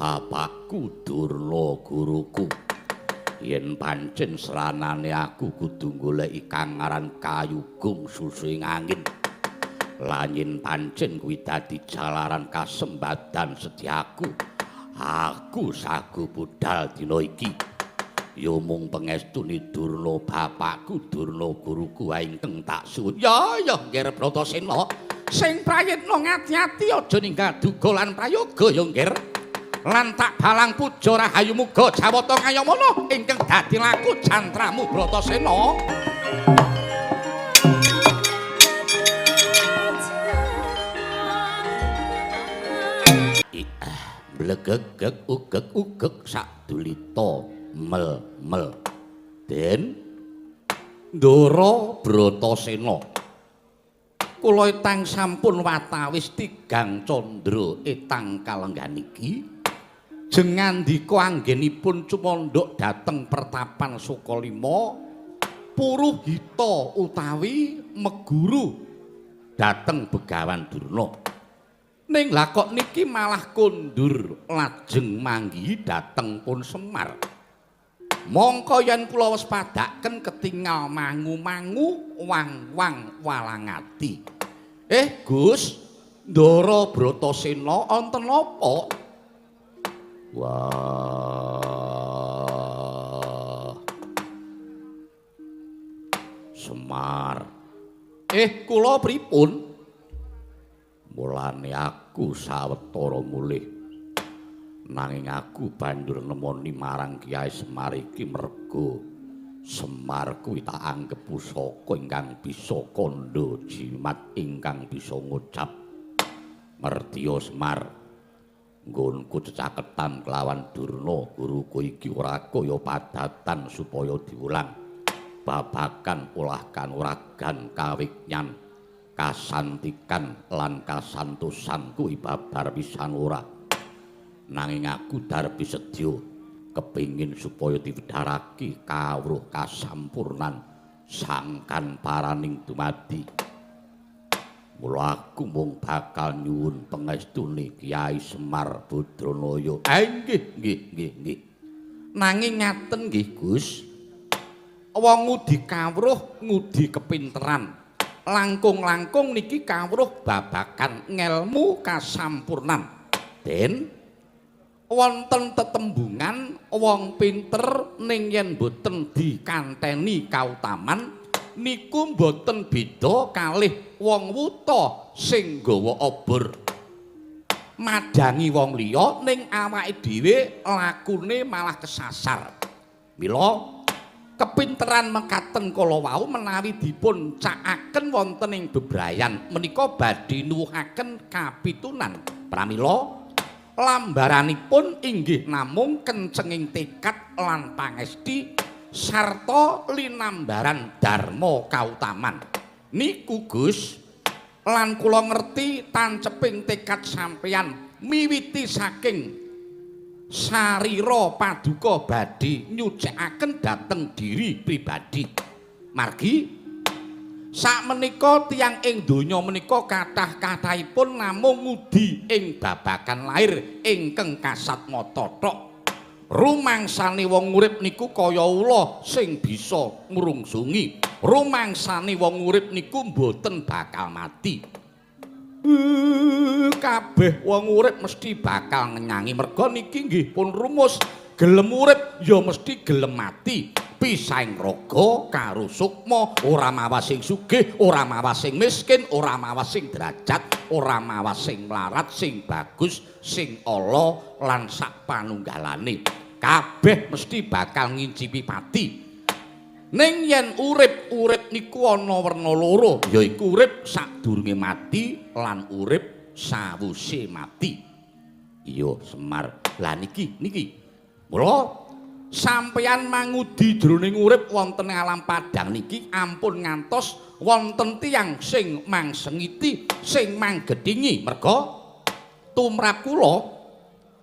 Bapakku Durna guruku. Yen pancen sranane aku kudu goleki kang aran Kayugung susuing angin. Lan yen pancen kuwi dadi jalaran kasembadan setyaku, aku sagu budal dina iki. Ya mung pengestune Durna bapakku Durna guruku wae ingkang tak suwun. Ya ya Ngger Bratasena, sing prayitna ngati-ati aja ninggal duga lan prayoga ya Ngger. Lan tak balang puja rahayu muga jawata ngayamana ingkang dadi laku jantramu Bratasena. Blegegeg ugeg-ugeg sadulita mel-mel. Den Ndara Bratasena, kula etang sampun watawis tigang candra etang kalenggan iki jeng ngandika anggenipun cumandhak dhateng pertapan Sukalima puruhita utawi meguru dhateng Begawan Durna. Ning lha kok niki malah kondur lajeng manggihi dhateng pun Semar. Mongko yen kula wespadaken ketingal mangu-mangu wang-wang walangati. Gus, Ndara Bratasena wonten napa? Wah. Semar. Kula pripun? Mulane aku sawetara mulih. Nanging aku banjur nemoni marang Kyai Semar iki merga Semar kuwi tak anggep pusaka ingkang bisa kandha jimat ingkang bisa ngucap. Merdiya Semar, nggonku cecaketan kelawan Durna guruku iki ora kaya padatan supaya diulang babagan olah kanuragan kawigyan kasantikan lan kasantosan kuwi babar pisan ora. Nanging aku darbi sedya kepingin supaya diwedharake kawruh kasampurnan sangkan paraning dumadi. Mula aku mung bakal nyuwun pengestune Kyai Semar Badranaya. Nggih, nggih, nggih, nggih. Nanging ngaten nggih, Gus. Wong ngudi kawruh ngudi kepinteran. Langkung-langkung niki kawruh babagan ngelmu kasampurnan. Den wonten tetembungan wong pinter ning yen boten dikanteni kautaman niku boten beda kalih wong wuta sing nggawa obor. Madangi wong liya ning awake dhewe lakune malah kesasar. Mila kepinteran mekaten kala wau menawi dipun cakaken wonten ing bebrayan menika badhe nuwuhaken kapitunan. Pramila lambaranipun inggih namung kencenging tekad lan pangesti sarta linambaran dharma kautaman. Niku Gus, lan kula ngerti tanceping tekad sampeyan miwiti saking sarira paduka badhe nyucikaken dhateng diri pribadi. Margi sakmenika tiyang ing donya menika kathah-kathahipun namung ngudi ing babagan lair ingkang kasat mata tok. Rumangsane wong urip niku kaya ula sing bisa ngrungsungi. Rumangsane wong urip niku mboten bakal mati. Kabeh wong urip mesti bakal ngenyangi merga niki nggih pun rumus gelem urip ya mesti gelem mati. Pisaing raga karo sukma, ora mawas sing sugih, ora mawas sing miskin, ora mawas sing derajat, ora mawas sing mlarat, sing bagus, sing ala lan sak panunggalane. Kabeh mesti bakal ngincipi pati. Ning yen urip-urip niku ana werna loro, yaiku urip sadurunge mati lan urip sawuse mati. Iya, Semar. Lah niki niki. Mula sampeyan mangudi jroning urip wonten alam padhang niki ampun ngantos wonten tiyang sing mangsengiti, sing manggethingi. Merga tumrap kula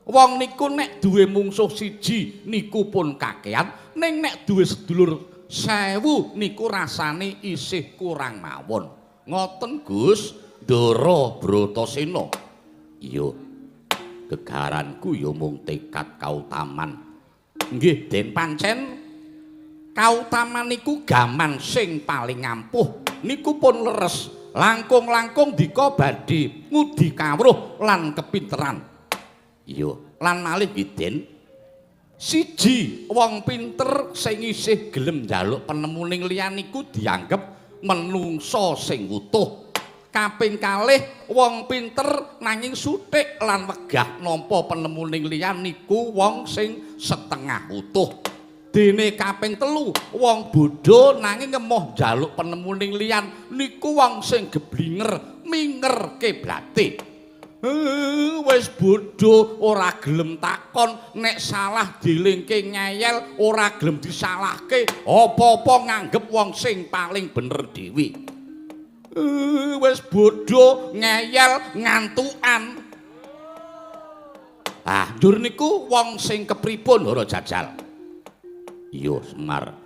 wong niku nek duwe mungsuh siji niku pun kakean, ning nek duwe sedulur 1000 niku rasane isih kurang mawon. Ngoten Gus Ndara Bratasena. Iya. Gegaranku ya mung tekad kautaman. Nggih, Den, pancen kautaman niku gaman sing paling ampuh. Niku pun leres, langkung-langkung dika badhe ngudi kawruh lan kepinteran. Iya, lan malih nggih, Den. Siji, wong pinter sing isih gelem njaluk penemuning liyan niku dianggep menungsa sing wutuh. Kaping kalih, wong pinter nanging suthik lan wegah nampa penemuning liyan niku wong sing setengah utuh. Dene kaping telu, wong bodho nanging ngemoh njaluk penemuning liyan niku wong sing geblinger minger kiblate. Wis bodho ora gelem takon, nek salah dilingke ngeyel, ora gelem disalahke, apa-apa nganggep wong sing paling bener dhewe. Wis bodho ngeyel ngantukan. Ah, njur niku wong sing kepripun ora jajal? Iya, Semar.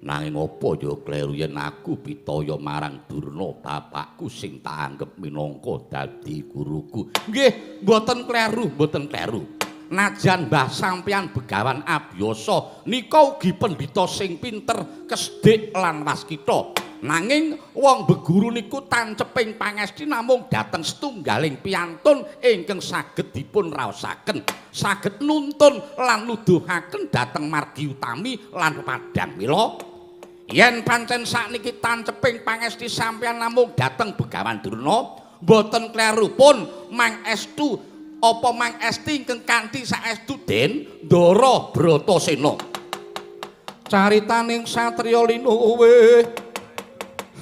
Nanging apa ya kleru yen aku pitaya marang Durna bapakku sing tak anggep minangka dadi guruku. Nggih, mboten kleru, mboten kleru. Najan mbah sampeyan Begawan Abiyasa nika ugi pendhita sing pinter, kesdik lan waskita. Nanging wong beguru niku tanceping pangesti namung dhateng setunggaling piantun ingkang saged dipun raosaken, saged nuntun lan nuduhaken dhateng margi utami lan padang. Mila yen pancen sakniki tanceping pangesti sampeyan namung dhateng Begawan Durna, mboten kleru pun mang estu apa mang esti ingkang kanthi saestu Den Ndara Bratasena. Caritaning satriya linuwih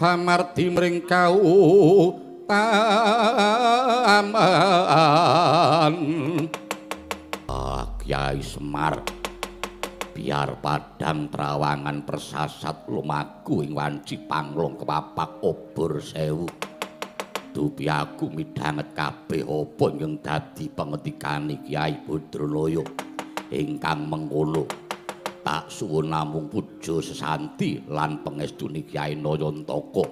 hamardi mring kautaman. Ah, Kyai Semar, biar padang trawangan persasat lumaku ing wanci panglong kepapak obor sewu. Dupi aku midhanget kabeh apa ingkang dadi pangendikane Kyai Badranaya ingkang mengkono. Tak suwun namung puja sesanti lan pangestune Kyai Nayantaka.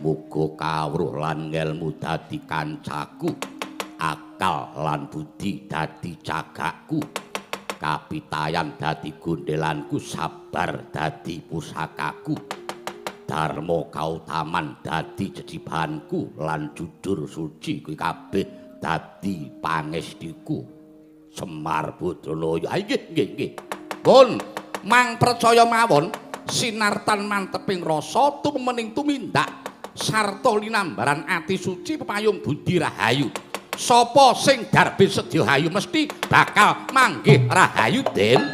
Muga kawruh lan ngelmu dadi kancaku, akal lan budi dadi cagakku, kapitayan dadi gondelanku, sabar dadi pusakaku, dharma kautaman dadi jejibahanku, lan jujur suci kuwi kabeh dadi pangestiku. Semar Badranaya. Nggih, nggih, nggih. Pun mang percaya mawon sinartan manteping rasa tumening tumindak sarta linambaran ati suci pepayung budi rahayu. Sapa sing darbe sedya hayu mesti bakal manggih rahayu, Den.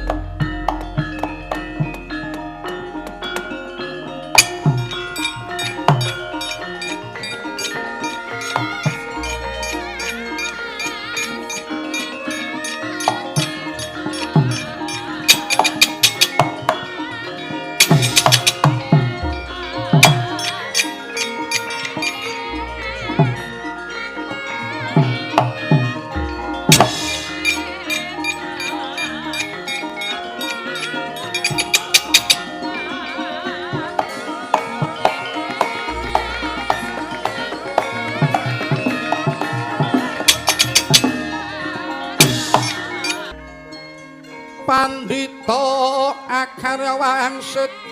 Pandita akarya wangsit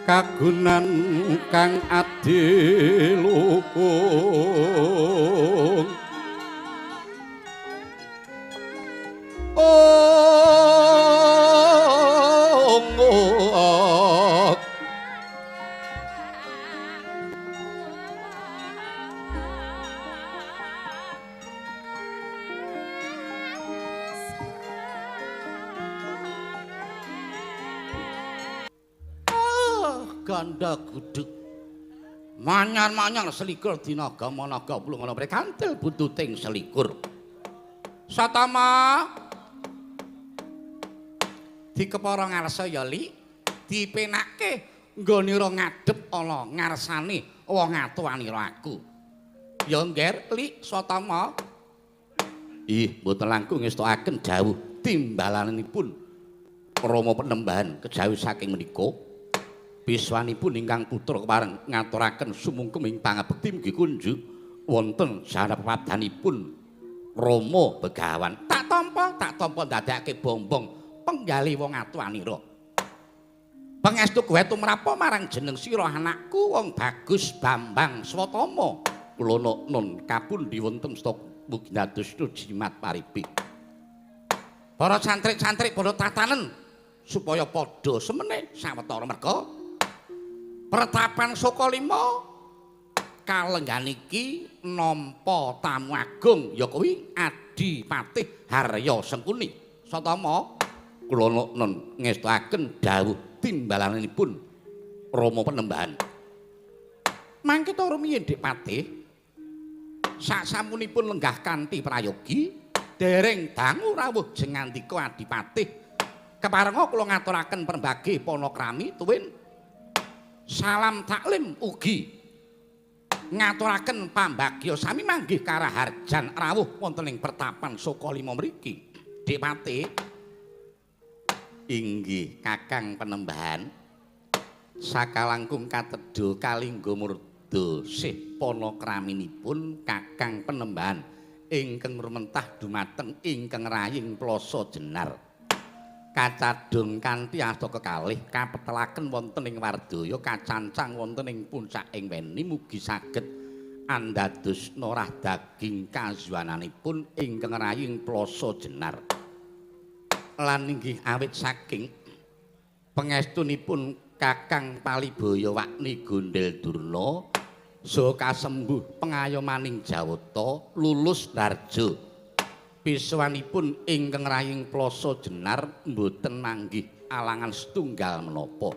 Kagunan kang adiluhung. Ganda gudeg manyar-manyar selikur dina gamanaga pulung ana prekantil bututing selikur. Satama dikepara ngarsa ya Li, dipenake nggonira ngadhep ana ngarsane wong atuwanira aku. Ya ngger Li Satama. Ih, mboten langkung ngestokaken dawuh timbalanipun Rama Penembahan kejawi saking menika. Biswanipun ingkang putra kepareng ngaturaken sumungkem ing pangabekti mugi kunjuk wonten sanapadanipun Rama Begawan. Tak tampa ndadekake bombong penggali wong atuwanira. Pangestu kowe tumrapa marang jeneng sira anakku wong bagus Bambang Swatama. Kula nun kapundi wonten stok mugi dados jimat paripi. Para santrik-santrik padha tatanen supaya padha semene sawetara merga Pertapan Sukalima kalenggan iki nampa tamu agung ya kuwi Adipatih Harya Sengkuni. Satama kula nun ngestokaken dawuh timbalanipun Rama Penembahan. Mangke ta rumiyin Dik Patih sasampunipun lenggah kanthi prayogi dereng dangu rawuh jengandika Adipatih. Keparenga kula ngaturaken permbage panakrami tuwin salam taklim ugi ngaturaken pambagya sami manggih karaharjan rawuh wonten ing pertapan Sukalima mriki. Dik Patih inggih Kakang Penembahan sakalangkung katedha kalingga murda sih panakraminipun Kakang Penembahan ingkang rumentah dumateng ingkang raying Plasa Jenar. Kacadhung kanthi asta kekalih kapetelaken wonten ing wardaya kacancang wonten ing puncaking weni mugi saged andados norah daging kazuwananipun ingkang raying Plasa Jenar. Lan inggih awit saking pangestunipun Kakang Palibaya Wakni Gondel Durna saha kasembuh pengayomaning Jawata lulus darja. Piswanipun ingkang raying Plasa Jenar mboten manggih alangan setunggal menapa.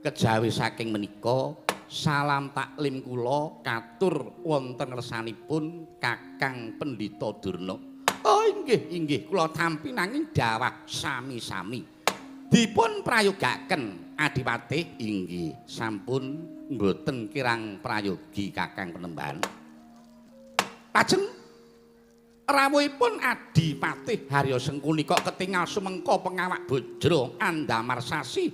Kejawi saking menika salam taklim kula katur wonten ngersanipun Kakang Pendhita Durna. Oh inggih inggih kula tampi nanging dawah sami-sami. Dipun prayogaken Adipatih inggih sampun mboten kirang prayogi Kakang Penembahan. Lajeng rawuhipun Adipatih Harya Sengkuni kok ketingal sumengko pengawak bojro andamar sasi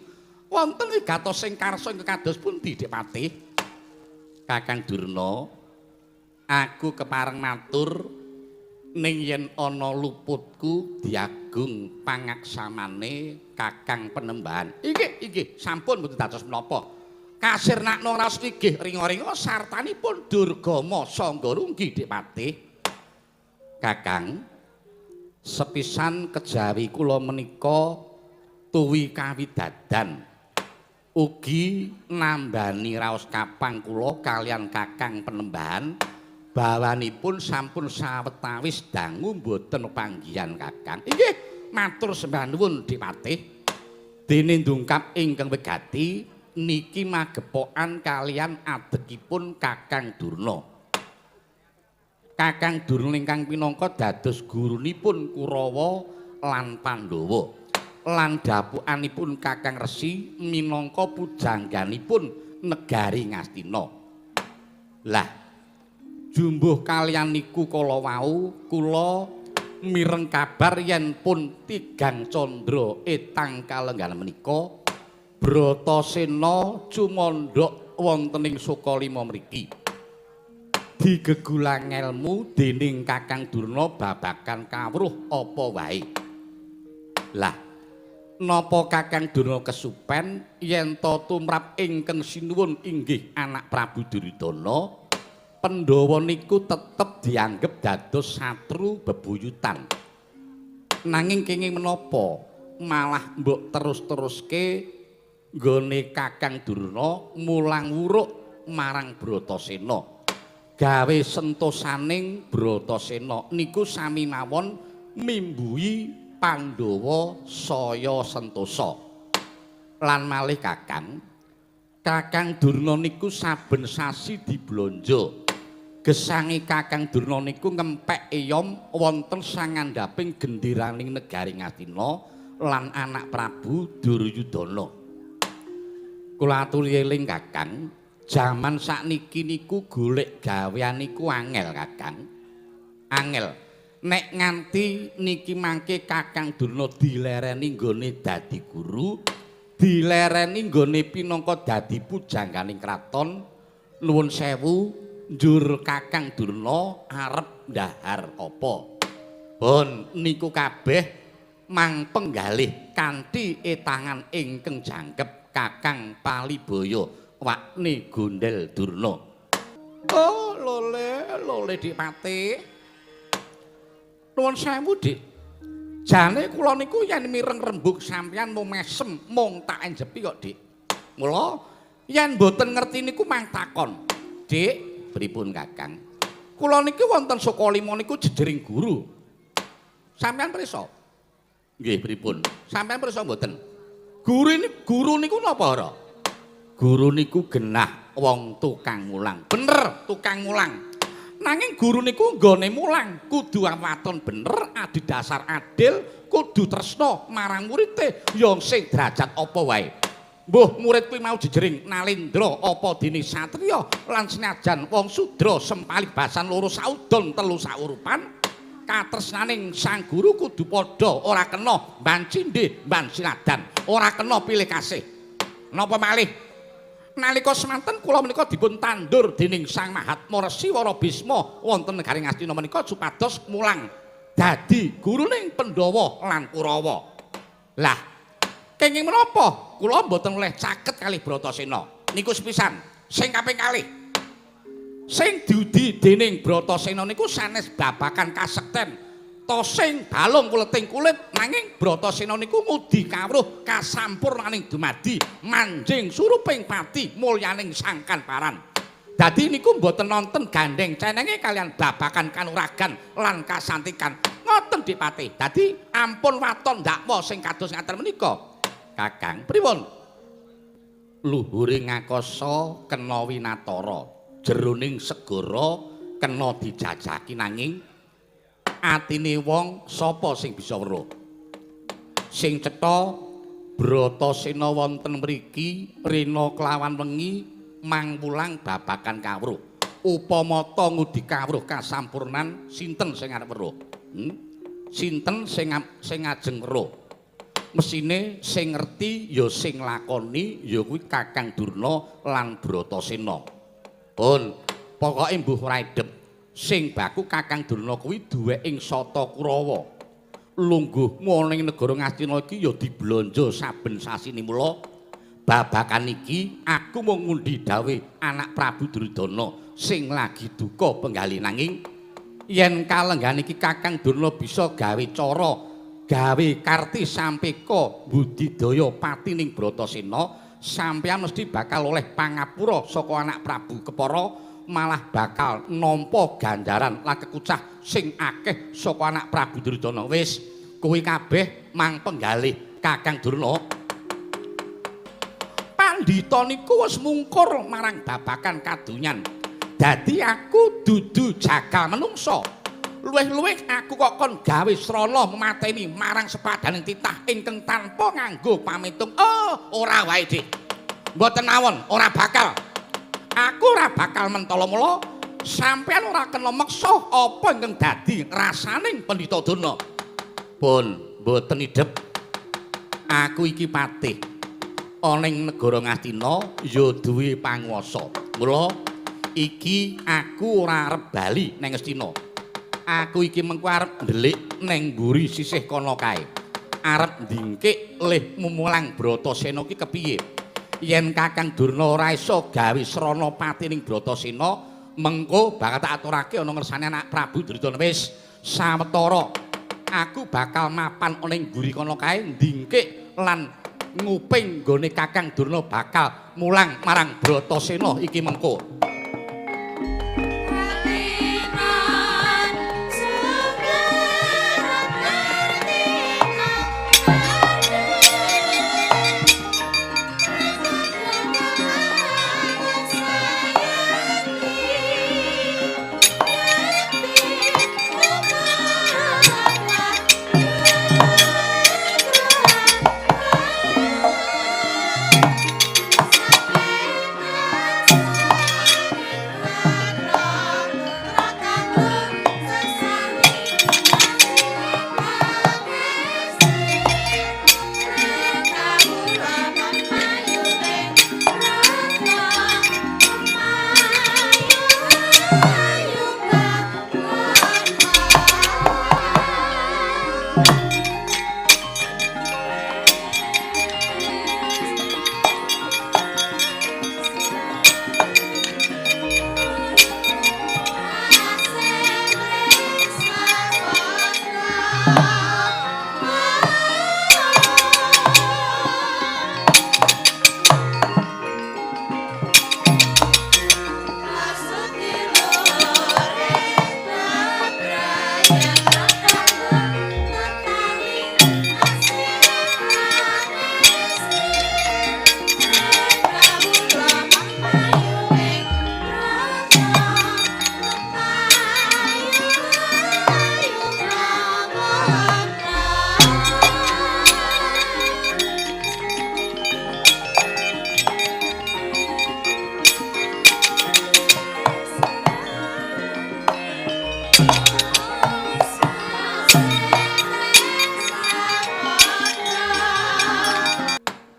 wonten wigatos sing karsa ingkang kados pundi Dik Patih? Kakang Durna, aku kepareng matur ning yen ana luputku diagung pangaksamane Kakang Penembahan. Inggih inggih sampun mboten dados menapa. Kasirnakna raos inggih ringa-ringa sartanipun Durgama sangga runggi Dik Patih. Kakang, sepisan kejawi kula menika tuwi kawidadan ugi nambani raos kapang kula kalian Kakang Penembahan bawanipun sampun sawetawis dangu mboten panggihan Kakang. Inggih, matur sembah nuwun Dik Patih. Dene ndungkap ingkang wigati niki magepokan kalian adekipun Kakang Durna. Kakang Durna ingkang pinangka dados gurunipun Kurawa lan Pandhawa. Lan dapukanipun Kakang Resi minangka pujangganipun negari Ngastina. Lah, jumbuh kalian niku kala wau kula mireng kabar yen pun tigang candra etang kalenggan menika Bratasena cumandhak wonten ing Sukalima mriki. Digegulang elmu dening Kakang Durna babagan kawruh apa wae. Lah, Napa Kakang Durna kesupen yen to tumrap ingkang sinuwun inggih anak Prabu Duryudana, Pandhawa niku tetep dianggep dados satru bebuyutan. Nanging kenging menapa malah mbok terus-teruske nggone Kakang Durna mulang wuruk marang Bratasena. Gawe sentosaning Bratasena niku sami mawon mimbuhi Pandhawa saya sentosa. Lan malih Kakang, Kakang Durna niku saben sasi diblonjo. Gesange Kakang Durna niku ngempek eyom wonten sangandhaping genderaning negari Ngastina lan anak Prabu Duryudana. Kula aturi eling Kakang, jaman sakniki niku golek gawean niku angel Kakang. Angel. Nek nganti niki mangke Kakang Durna dilereni nggone dadi guru, dilereni nggone pinangka dadi pujangganing kraton, nuwun sewu njur Kakang Durna arep ndahar apa? Bon niku kabeh mang penggalih kanthi etangan ingkang jangkep Kakang Palibaya wakne Gondel Durna. Oh lole lole Dik Patih. Nuwun sewu Dik. Jane kula niku yen mireng rembug sampeyan mung mesem mung tak enjepi kok Dik. Mula yen mboten ngerti niku mang takon. Dik, pripun Kakang? Kula niki wonten Sukalima niku jejering guru. Sampeyan pirsa? Nggih, pripun? Sampeyan pirsa mboten? Guru ini guru niku napa ora? Guru niku genah wong tukang mulang. Bener, tukang mulang. Nanging guru niku nggone mulang kudu awaton bener, adhedhasar adil, kudu tresna marang murite ya sing derajat apa wae. Mbuh murid kuwi mau jejering nalendra apa dene satriya lan senajan wong sudra sempali basan loro saudon telu saurupan, katresnaning sang guru kudu padha, ora kena mban cindhe mban sinadan, ora kena pilih kasih. Napa malih nalika semanten kula menika dipun tandur dening Sang Mahatma Resi Wara Bisma wonten negari Ngastina menika supados mulang dadi guruning Pandhawa lan Kurawa. Lah, kenging menapa kula mboten oleh caket kalih Bratasena. Niku sepisan, sing kaping kalih. Sing diudi dening Bratasena niku sanes babakan kasekten. Tosing balung kuleting kulit, nanging Bratasena niku ngudi kawruh kasampurnaning dumadi manjing suruping pati mulyaning sangkan paran. Dadi niku mboten nonton gandeng cenenge kalian babakan kanuragan lan kasantikan. Ngoten Dik Patih. Dadi ampun waton dakwa sing kados ngaten menika. Kakang, pripun? Luhure ngakasa kena winatara, jeroning segara kena dijajaki, nanging atine wong sapa sing bisa weruh? Sing cetha Bratasena wonten mriki rina kelawan wengi mangwulang babakan kawruh. Upama ta ngudi kawruh kasampurnan, sinten sing arep weruh? Sinten sing ajeng weruh? Mesine sing ngerti ya sing lakoni ya kuwi Kakang Durna lan Bratasena. Pun pokoke mbuh ora idep. Sing baku Kakang Durna kuwi duwe ing Sata Kurawa. Lungguh ning negara Ngastina iki ya diblonjo saben sasine. Mula babakan iki aku mung ngundi dawuh anak Prabu Duryudana sing lagi duka penggalih, nanging yen kalenggan iki Kakang Durna bisa gawe cara, gawe karti sampeka budidaya pati ning Bratasena, sampeyan mesti bakal oleh pangapura saka anak Prabu Kepara, malah bakal nampa ganjaran lan kekucah sing akeh saka anak Prabu Duryudana. Wis kuwi kabeh mang penggalih Kakang Durna. Pandhita niku wis mungkur marang babakan kadonyan. Dadi aku dudu jagal menungsa. Luwih-luwih aku kok kon gawe srana mateni marang sepadaning titah ingkang tanpa nganggo pamitung. Oh, ora wae, Dik. Mboten awon, ora bakal. Aku ora bakal mentala, mula sampeyan ora kena meksa apa ingkang dadi rasaning Pandhita Durna. Pun mboten idep. Aku iki patih. Ana ing negara Ngastina ya duwe panguwasa. Mula iki aku ora arep bali nang Ngastina. Aku iki mengko arep ndelik neng mburi sisih kono kae. Arep ndingkik leh mumulang Bratasena ki kepiye? Yen Kakang Durna ora iso gawe srana patining Bratasena, mengko bakal tak aturake ana ngersane anak Prabu Duryudana. Wis sawetara aku bakal mapan ana ing mburi kono kae ndingkik lan nguping nggone Kakang Durna bakal mulang marang Bratasena iki mengko.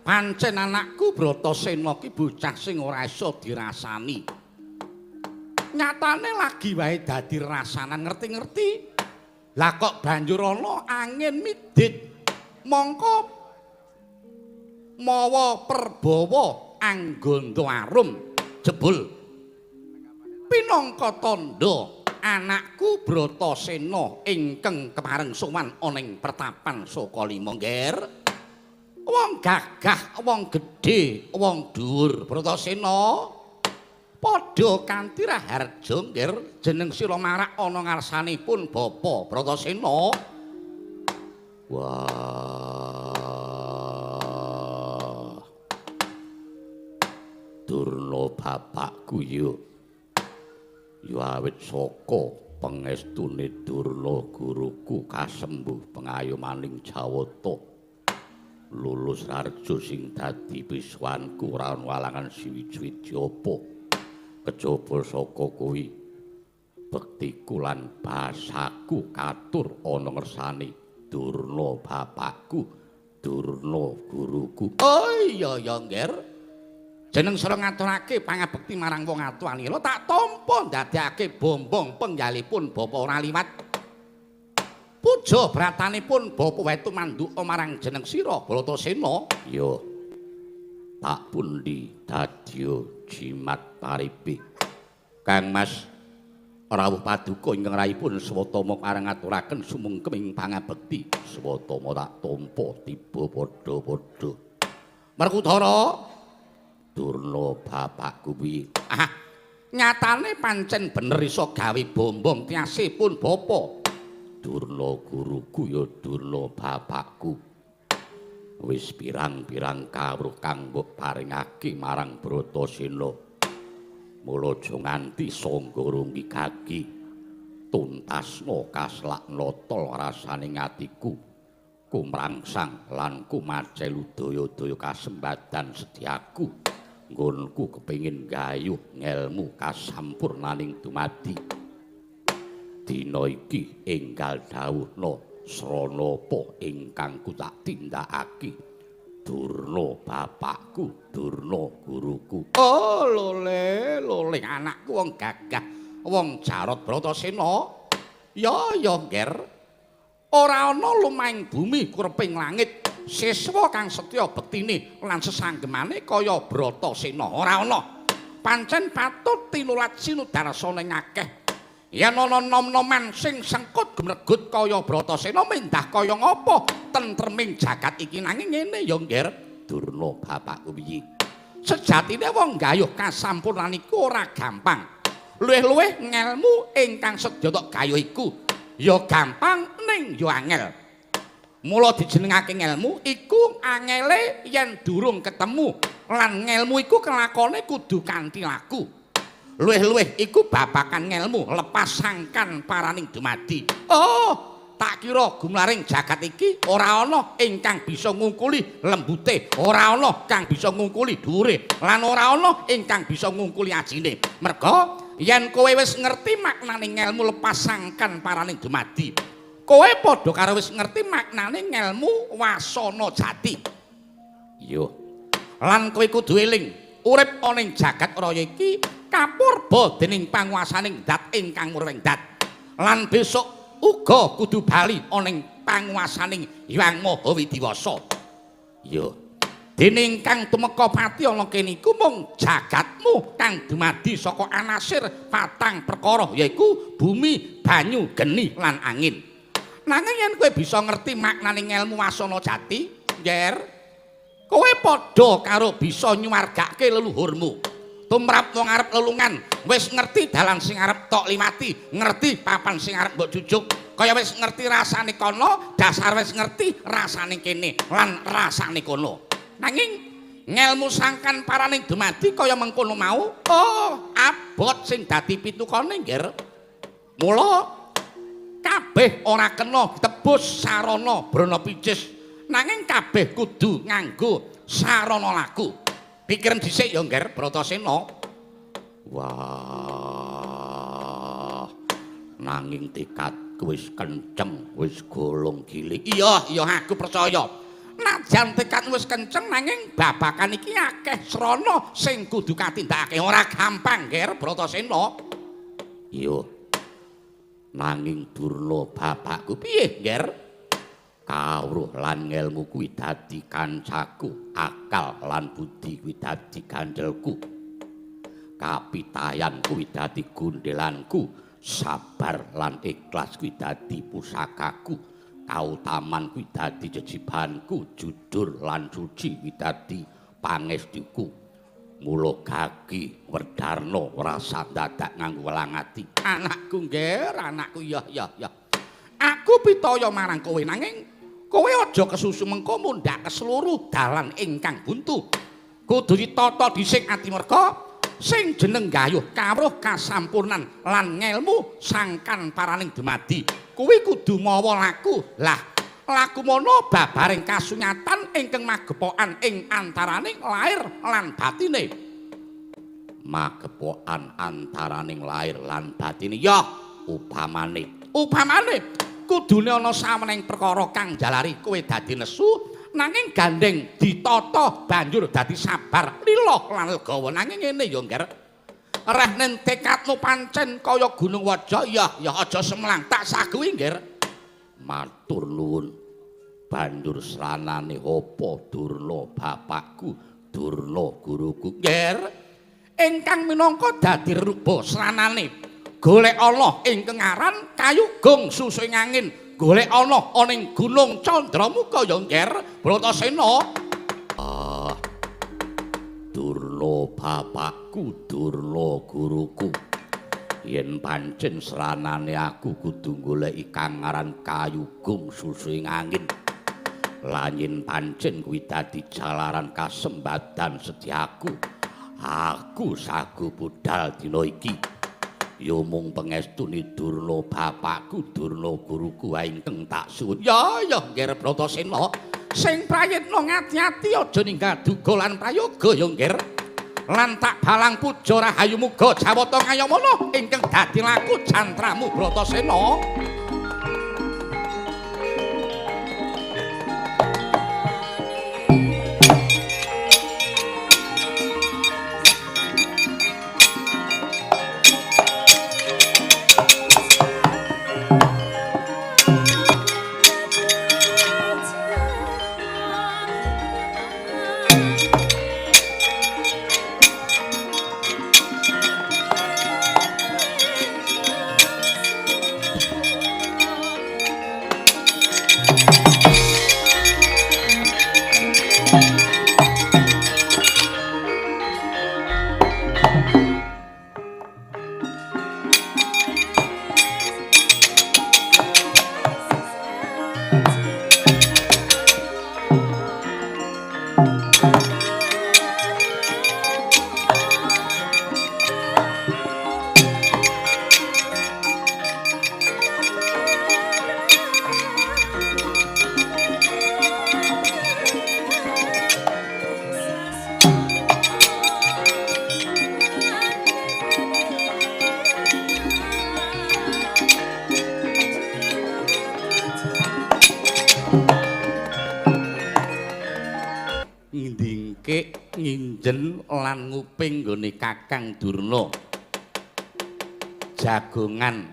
Pancen anakku Bratasena ki bocah sing ora iso dirasani. Nyatane lagi wae dadi rasanan ngerti-ngerti. Lah kok banjur ana angin midit. Mongko mawa perbawa angganda arum jebul. Pinangka tandha anakku Bratasena ingkang kepareng sowan ana ing pertapan Sukalima, Ngger. Wong gagah, wong gedhe, wong dhuwur Bratasena padha kanthi raharja, Ngger. Jeneng sira marak ana ngarsanipun Bapa Bratasena. Wah. Durna bapakku yo. Yo awit saka pangestune Durna guruku kasembuh pengayomaning Jawata. Lulus raharja sing dadi pisuwanku ora ana alangan siwiji-wiji apa kejaba saka kuwi bektiku lan basaku katur ana ngersane Durna bapakku, Durna guruku. Oh iya ya, Ngger. Jeneng sira ngaturake pangabekti marang wong atuanira tak tampa ndadekake bombong penggalipun bapa ora liwat. Puja bratanipun bapa wae tumanduka marang jeneng sira Bratasena. Ya. Tak pundi dadya jimat paripi. Kang Mas rawuh paduka ingkang raipun Swatama karang ngaturaken sumungkeming pangabekti. Swatama tak tampa tiba padha-padha. Werkudara, Durna bapakku piye? Ah, nyatane pancen bener iso gawe bombong tiasipun bapa. Durna guruku ya Durna bapakku. Wis pirang-pirang kawruh kang mbok paringake marang Bratasena. Mula aja nganti sangga runggi kaki. Tuntasna kaslakna tol rasane atiku. Kumrangsang lan kumacelu daya-daya kasembadan setiaku. Nggonku kepengin gayuh ngelmu kasampurnaning dumadi. Dina iki enggal dawuhna srana apa ingkang ku tak tindakake. Durna bapakku, Durna guruku. Oh lole, lole anakku wong gagah, wong Jarot Bratasena. Ya ya, Ngger. Ora ana lumahing bumi kureping langit siswa kang setya bektine lan sesanggemane kaya Bratasena ora ana. Pancen patut tinulat sinudarsana ing akeh. Yen ana nom-noman sing sengkut gumregut kaya Bratasena mendah kaya ngapa tentreming jagat iki nanging ngene ya Ngger Durna bapakku piye. Sejatine wong gayuh kasampurnan iku ora gampang. Luwih-luwih ngelmu ingkang sedya tok gayuh iku ya gampang ning ya angel. Mula dijenengake ngelmu iku angele yen durung ketemu lan ngelmu iku kelakone kudu kanthi laku. Luwih-luwih iku babakan ngelmu lepas sangkan paraning dumadi. Oh, tak kira gumlaring jagat iki ora ana ingkang bisa ngungkuli lembute, ora ana kang bisa ngungkuli dhuwure, lan ora ana ingkang bisa ngungkuli ajine. Merga yen kowe wis ngerti maknane ngelmu lepas sangkan paraning dumadi, kowe padha karo wis ngerti maknane ngelmu wasana jati. Yo. Lan kowe kudu eling, urip ana ing jagat raya iki kapurba dening panguwasaning dat ingkang murwing dat. Lan besok uga kudu bali ana ing panguwasaning Hyang Maha Widiwasa. Yo. Dening kang tumeka pati ana kene iku mung jagatmu kang dumadi saka anasir patang perkara yaiku bumi, banyu, geni lan angin. Nanging yen kowe bisa ngerti maknane ngelmu wasana jati, Nger, kowe padha karo bisa nyuwargake leluhurmu. Tumrap wong arep lelungan, wis ngerti dalan sing arep tok liwati, ngerti papan sing arep mbok jujuk, kaya wis ngerti rasane kono, dasar wis ngerti rasane kene lan rasane kono. Nanging ngelmu sangkan paraning dumadi kaya mengkono mau, oh, abot sing dadi pitukane, Ngger. Mula kabeh ora kena ditebus sarana brana picis, nanging kabeh kudu nganggo sarana laku. Pikiran dhisik ya, Ngger Bratasena. Wah, nanging tekadku wis kenceng, wis golong giling. Iya, iya aku percaya. Najan tekad wis kenceng nanging babakan iki akeh srana sing kudu katindakake ora gampang, Ngger Bratasena. Iya. Nanging Durna bapakku piye, Ngger? Kawruh lan ngelmu kuwi dadi kancaku, akal lan budi kuwi dadi gandelku, kapitayan kuwi dadi gundelanku, sabar lan ikhlas kuwi dadi pusakaku, kautaman kuwi dadi jejibanku, jujur lan suci kuwi dadi pangestuku. Mula gagi werdarna rasa dadak nganggo welang ati. Anakku, Ngger, anakku, ya ya ya. Aku pitaya marang kowe nanging kowe aja kesusu mengko mundhak keseluruh dalan ingkang buntu. Kudu ditata dhisik ati merga sing jeneng gayuh kawruh kasampurnan lan ngelmu sangkan paraning dumadi. Kuwi kudu mawa laku. Lah, laku mono babaring kasunyatan ingkang magepokan ing antaraning lair lan batine. Magepokan antaraning lair lan batine. Ya, upamane. Upamane kudune ana saweneng perkara kang jalari kowe dadi nesu nanging gandeng ditata banjur dadi sabar lila lan legawa. Nanging ngene ya, Ngger, reh nen tekadmu pancen kaya gunung waja. Ya ya aja semlang tak saguhi, Ngger. Matur nuwun. Banjur sranane apa Durna bapakku, Durna guruku, Ngger, ingkang minangka dadi rupa sranane golek ana ingkang aran kayugung susuing angin, golek ana ana ing Gunung Candramuka ya, Ngger Bratasena. Ah, Durna bapakku, Durna guruku, yen pancen sranane aku kudu goleki kang aran kayugung susuing angin, lan yen pancen kuwi dadi jalaran kasembadan sediaku, aku sagu budal dina iki. Ya mung pengestune Durna bapakku, Durna guruku ingkang tak suwun. Ya ya, Ngger Bratasena, sing prayitna ngati-ati aja ninggal duga lan prayoga ya, Ngger. Lan tak balang puja rahayu muga jawata ngayamana ingkang dadi laku jantramu Bratasena. Ndingkik nginjen lan nguping nggone Kakang Durna. Jagongan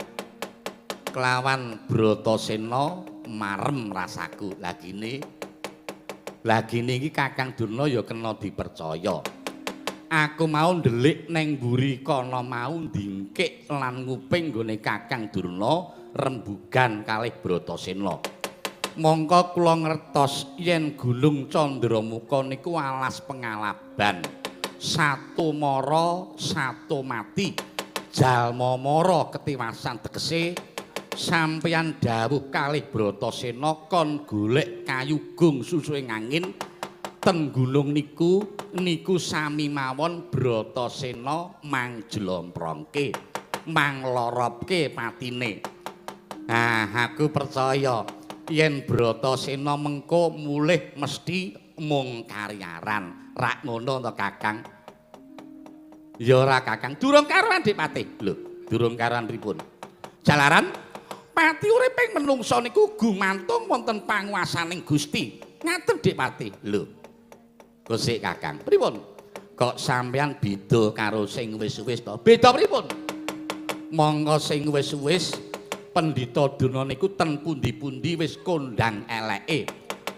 kelawan Bratasena marem rasaku. Lagine iki Kakang Durna ya kena dipercaya. Aku mau ndelik neng mburi kono mau ndingkik lan nguping nggone Kakang Durna rembugan kalih Bratasena. Mongko kula ngertos yen Gunung Candramuka niku alas pengalaban. Satu mara, satu mati. Jalma mara ketiwasan tegese sampeyan dawuh kalih Bratasena kon golek kayu gung susuhe angin ten gunung niku niku sami mawon Bratasena mangjlomprongke, mangloropke patine. Nah, aku percaya yen Bratasena mengko mulih mesti mung karyaran. Rak ngono to Kakang? Ya ora Kakang, durung karuan Dik Patih. Lho, durung karuan pripun? Jalaran pati uriping menungsa niku gumantung wonten panguwasaning Gusti. Ngaten Dik Patih. Lho. Gosik Kakang, pripun? Kok sampeyan beda karo sing wis-wis to? Beda pripun? Monggo sing wis-wis Pendhita Durna niku ten pundi-pundi wis kondhang eleke.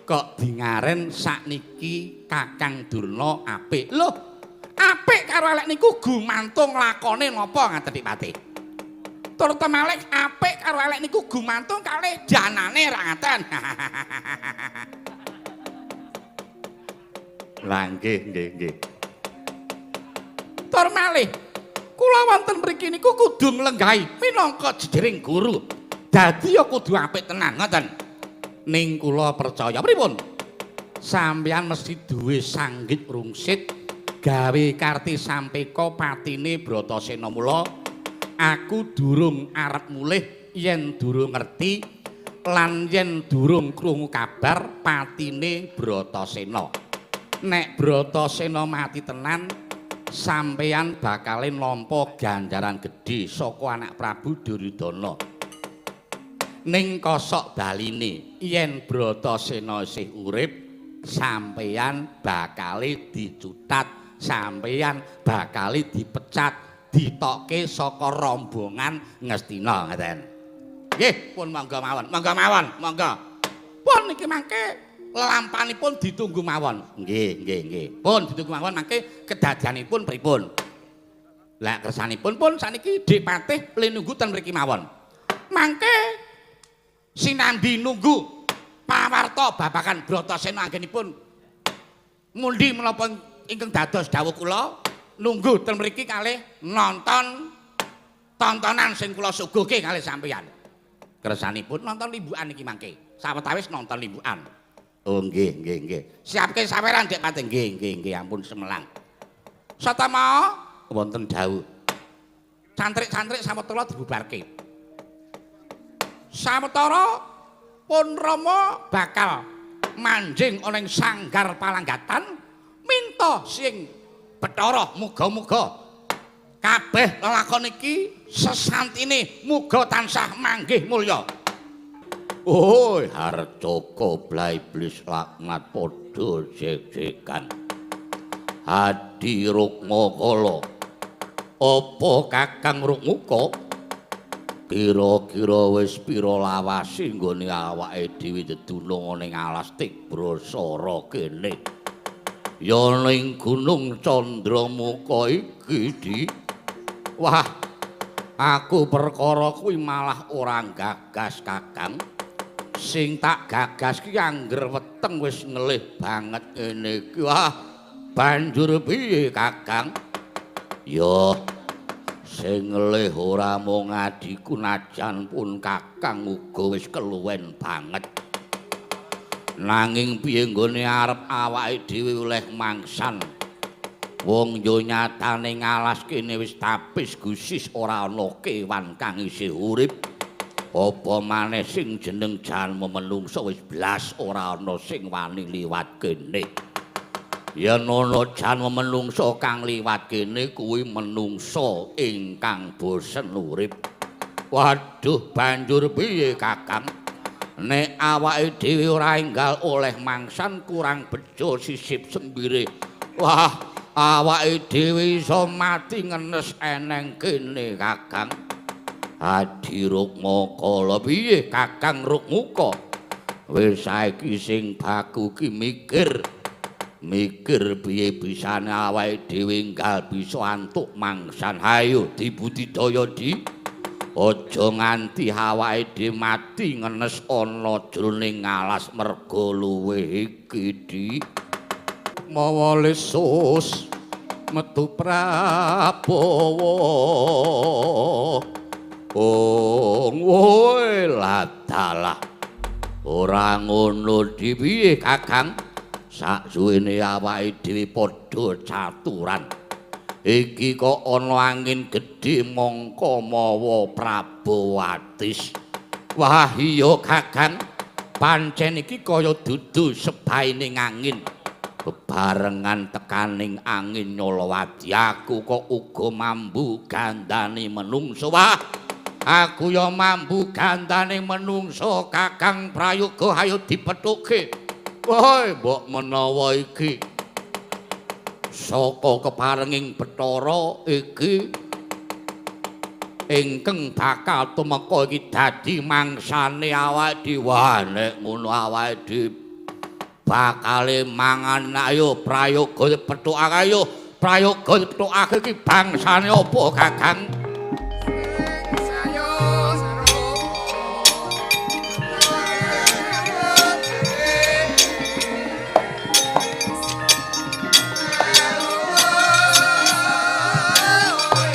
Kok dingaren sakniki Kakang Durna apik. Lho, apik karo elek niku gumantung lakone napa ngaten Dik Patih? Tur temalih apik karo elek niku gumantung kalih janane ra ngaten. Lah nggih nggih nggih. Tur malih kula wonten mriki niku kudu nglenggahi minangka jejering guru. Dadi ya kudu apik tenan ngoten. Ning kula percaya pripun? Sampeyan mesti duwe sanggit rungsit gawe karti sampeka patine Bratasena. Mula aku durung arep mulih yen durung ngerti lan yen durung krungu kabar patine Bratasena. Nek Bratasena mati tenan, sampeyan bakale nampa ganjaran gedhe saka anak Prabu Duryudana. Ning kosok baline yen Bratasena isih urip, sampeyan bakale dicutat, sampeyan bakale dipecat, ditokke saka rombongan Ngastina ngaten. Nggih, pun monggo mawon, monggo mawon, monggo. Pun niki mangke lampanipun ditunggu mawon. Nggih, nggih, nggih. Pun ditunggu mawon mangke kedadianipun pripun. Lah kersanipun pun saniki Dik Patih le nunggu ten mriki mawon. Mangke sinambi nunggu pawarta babagan Bratasena anggenipun mundi menapa ingkang dados dawuh kula nunggu ten mriki kalih nonton tontonan sing kula suguhke kalih sampeyan. Kersanipun nonton limbukan iki mangke. Sawetawis nonton limbukan. Oh nggih nggih nggih. Siapke saweran Dik Patih. Nggih nggih nggih ampun semelang. Satama wonten dawuh. Cantrik-cantrik sawetara dibubarke. Sawetara pun Rama bakal manjing ana ing sanggar palanggatan minta sing Bathara muga-muga kabeh lelakon iki sesantine muga tansah manggih mulya. Oh, Harjaka bla iblis laknat padha jek-jekan. Hadi Rukmakala. Apa Kakang Rukmuka? Kira-kira wis pira lawase nggone awake dhewe dedunung ning alas Tibrasara kene. Ya ning Gunung Candramuka iki, Di. Wah, aku perkara kuwi malah ora gagas, Kakang. Sing tak gagas ki angger weteng wis ngelih banget ngene iki. Wah, banjur piye, Kakang? Ya, sing ngelih ora mung adhiku najan pun Kakang uga wis keluwen banget. Nanging piye nggone arep awake dhewe oleh mangsan? Wong yo nyatane ngalas kene wis tapis gusis ora ana kewan kang isih urip. Apa maneh sing jeneng jalma menungsa wis blas ora ana sing wani liwat kene. Yen ana jalma menungsa kang liwat kene kuwi menungsa ingkang bosen urip. Waduh, banjur piye Kakang? Nek awake dhewe ora enggal oleh mangsan kurang bejo sisip sembire. Wah, awake dhewe iso mati ngenes eneng kene Kakang. Adi Rukma kala piye Kakang Rukmuka? Wis saiki sing baku ki mikir. Mikir piye bisane awake dhewe enggal bisa antuk mangsan. Hayo dibudidaya di. Aja nganti awake dhewe mati ngenes ana jroning alas merga luwih iki di. Mawa lesus metu Prabowo. Oh, woe ladalah. Ora ngono di piye Kakang? Saksuwene awake dhewe padha caturan. Iki kok ana angin gedhe mongko mawa Prabowatis. Wah iya Kakang, pancen iki kaya dudu sebaining angin. Bebarengan tekaning angin Nyolowadi aku kok uga mambu gandane menungso. Wah, aku ya mambu gandane menungso Kakang Prayoga, ayo dipethuke. Woi, mbok menawa iki saka keparenging Bathara iki ingkang bakal tumeka iki dadi mangsane awake dhewe. Wah, nek ngono awake dhewe bakale mangan. Ayo Prayoga pethukake, ayo Prayoga pethukake iki bangsane apa Kakang?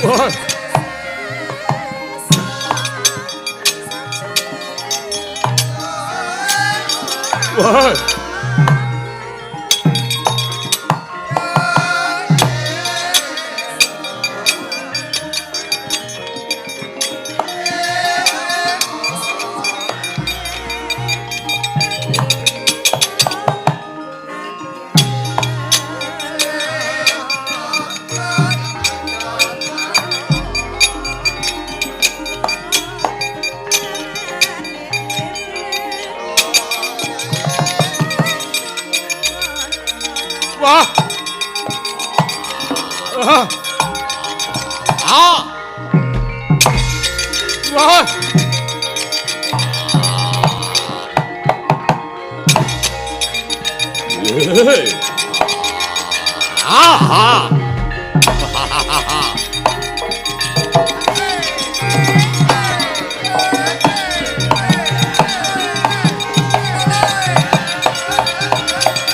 Wah. Wah. Wah. Ah. Ah. Wah. Ah. Ah.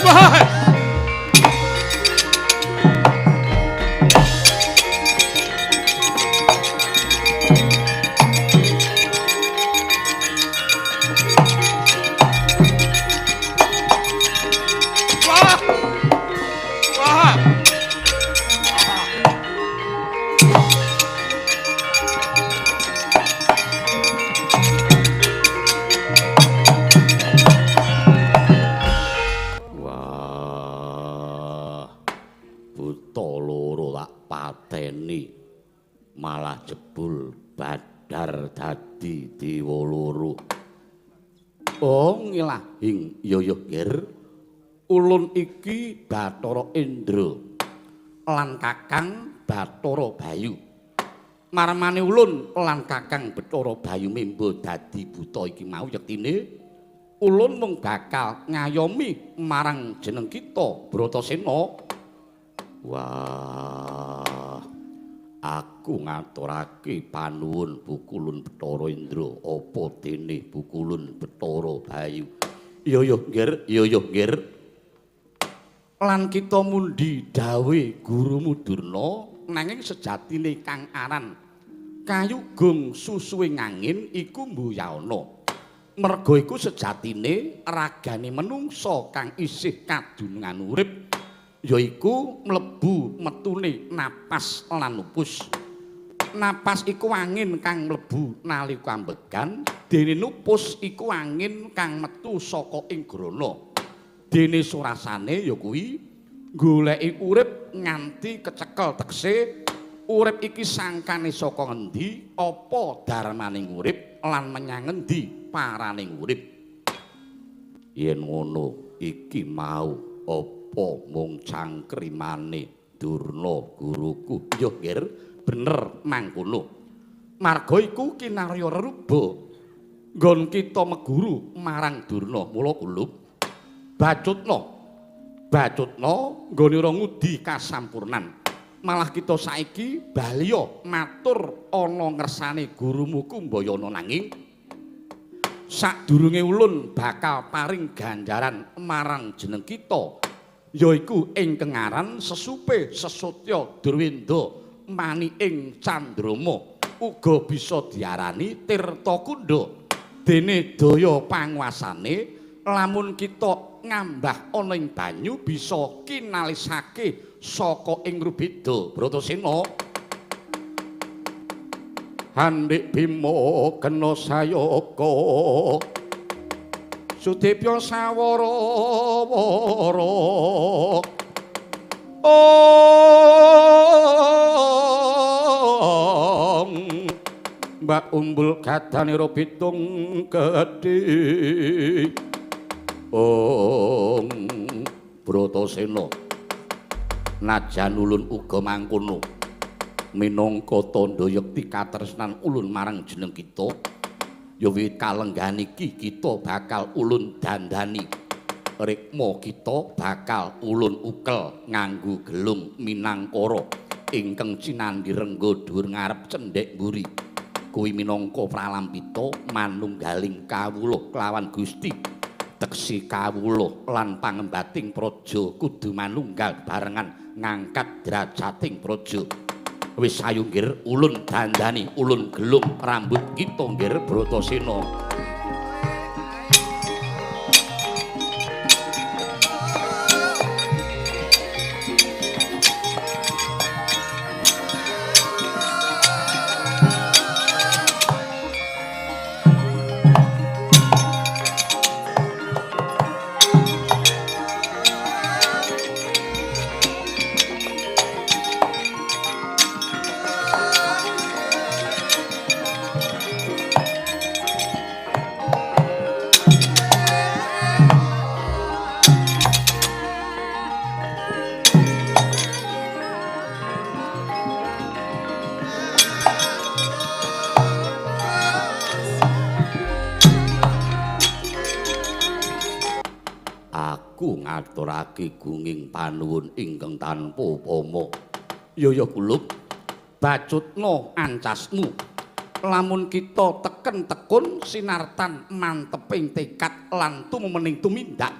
Wah. Malah jebul badar dadi dewa loro. Oh ngilahing yoyo ger, ulun iki Bathara Indra lan Kakang Bathara Bayu. Marmane ulun lan Kakang Bathara Bayu membo dadi buta iki mau yektine ulun mung bakal ngayomi marang jeneng kita Bratasena. Wah, aku ngaturake panuwun Bukulun Bathara Indra, apa dene Bukulun Bathara Bayu. Iya ya, Ngger, iya ya, Ngger. Lan kita mundi dawuh gurumu Durna, nanging sejatine kang aran kayugung susuwing angin iku mbuyana. Merga iku sejatine ragane menungsa kang isih kadunungan urip yaiku mlebu metune napas lan nupus. Napas iku angin kang mlebu nalika ambegan, dene nupus iku angin kang metu saka ing grana. Dene surasane ya kuwi goleki urip nganti kecekel tekse urip iki sangkane saka ngendi, apa darmaning urip lan menyang ngendi paraning urip. Yen ngono iki mau apa mung cangkrimane Durna guruku? Ya nggih, bener mangkono. Marga iku kinarya reruba nggon kita meguru marang Durna. Mula kulup bacutna, bacutna nggone ora ngudi kasampurnan. Malah kita saiki baliya matur ana ngersane gurumu Kumbayana, nanging sadurunge ulun bakal paring ganjaran marang jeneng kita yaiku ingkang aran sesupe sesotya Durwenda mani ing Candrama, uga bisa diarani Tirta Kunda. Dene daya panguasane lamun kita ngambah ana ing banyu bisa kinalisake saka ing rubeda. Bratasena Handik Bima kena sayaka sudipya sawara-wara. Om Mbak umbul gadanira pitung gedhe. Om Bratasena najan ulun uga mangkono minangka tandha yekti katresnan ulun marang jeneng kita, ya wiwit kalenggahan iki kita bakal ulun dandani. Rikma kita bakal ulun ukel nganggo gelung minangkara ingkang cinandhi rengga dhuwur ngarep cendhek mburi. Kuwi minangka pralampita manunggaling kawula kelawan Gusti. Teksi kawula lan pangembating praja kudu manunggal barengan ngangkat derajating praja. Wis ayo nggir ulun dandani ulun gelung rambut kita nggir Bratasena. Ngaturake gunging panuwun ingkang tanpa upama. Ya ya kulup, bacutna ancasmu. Lamun kita teken tekun sinartan manteping tekad lan tumumening tumindak,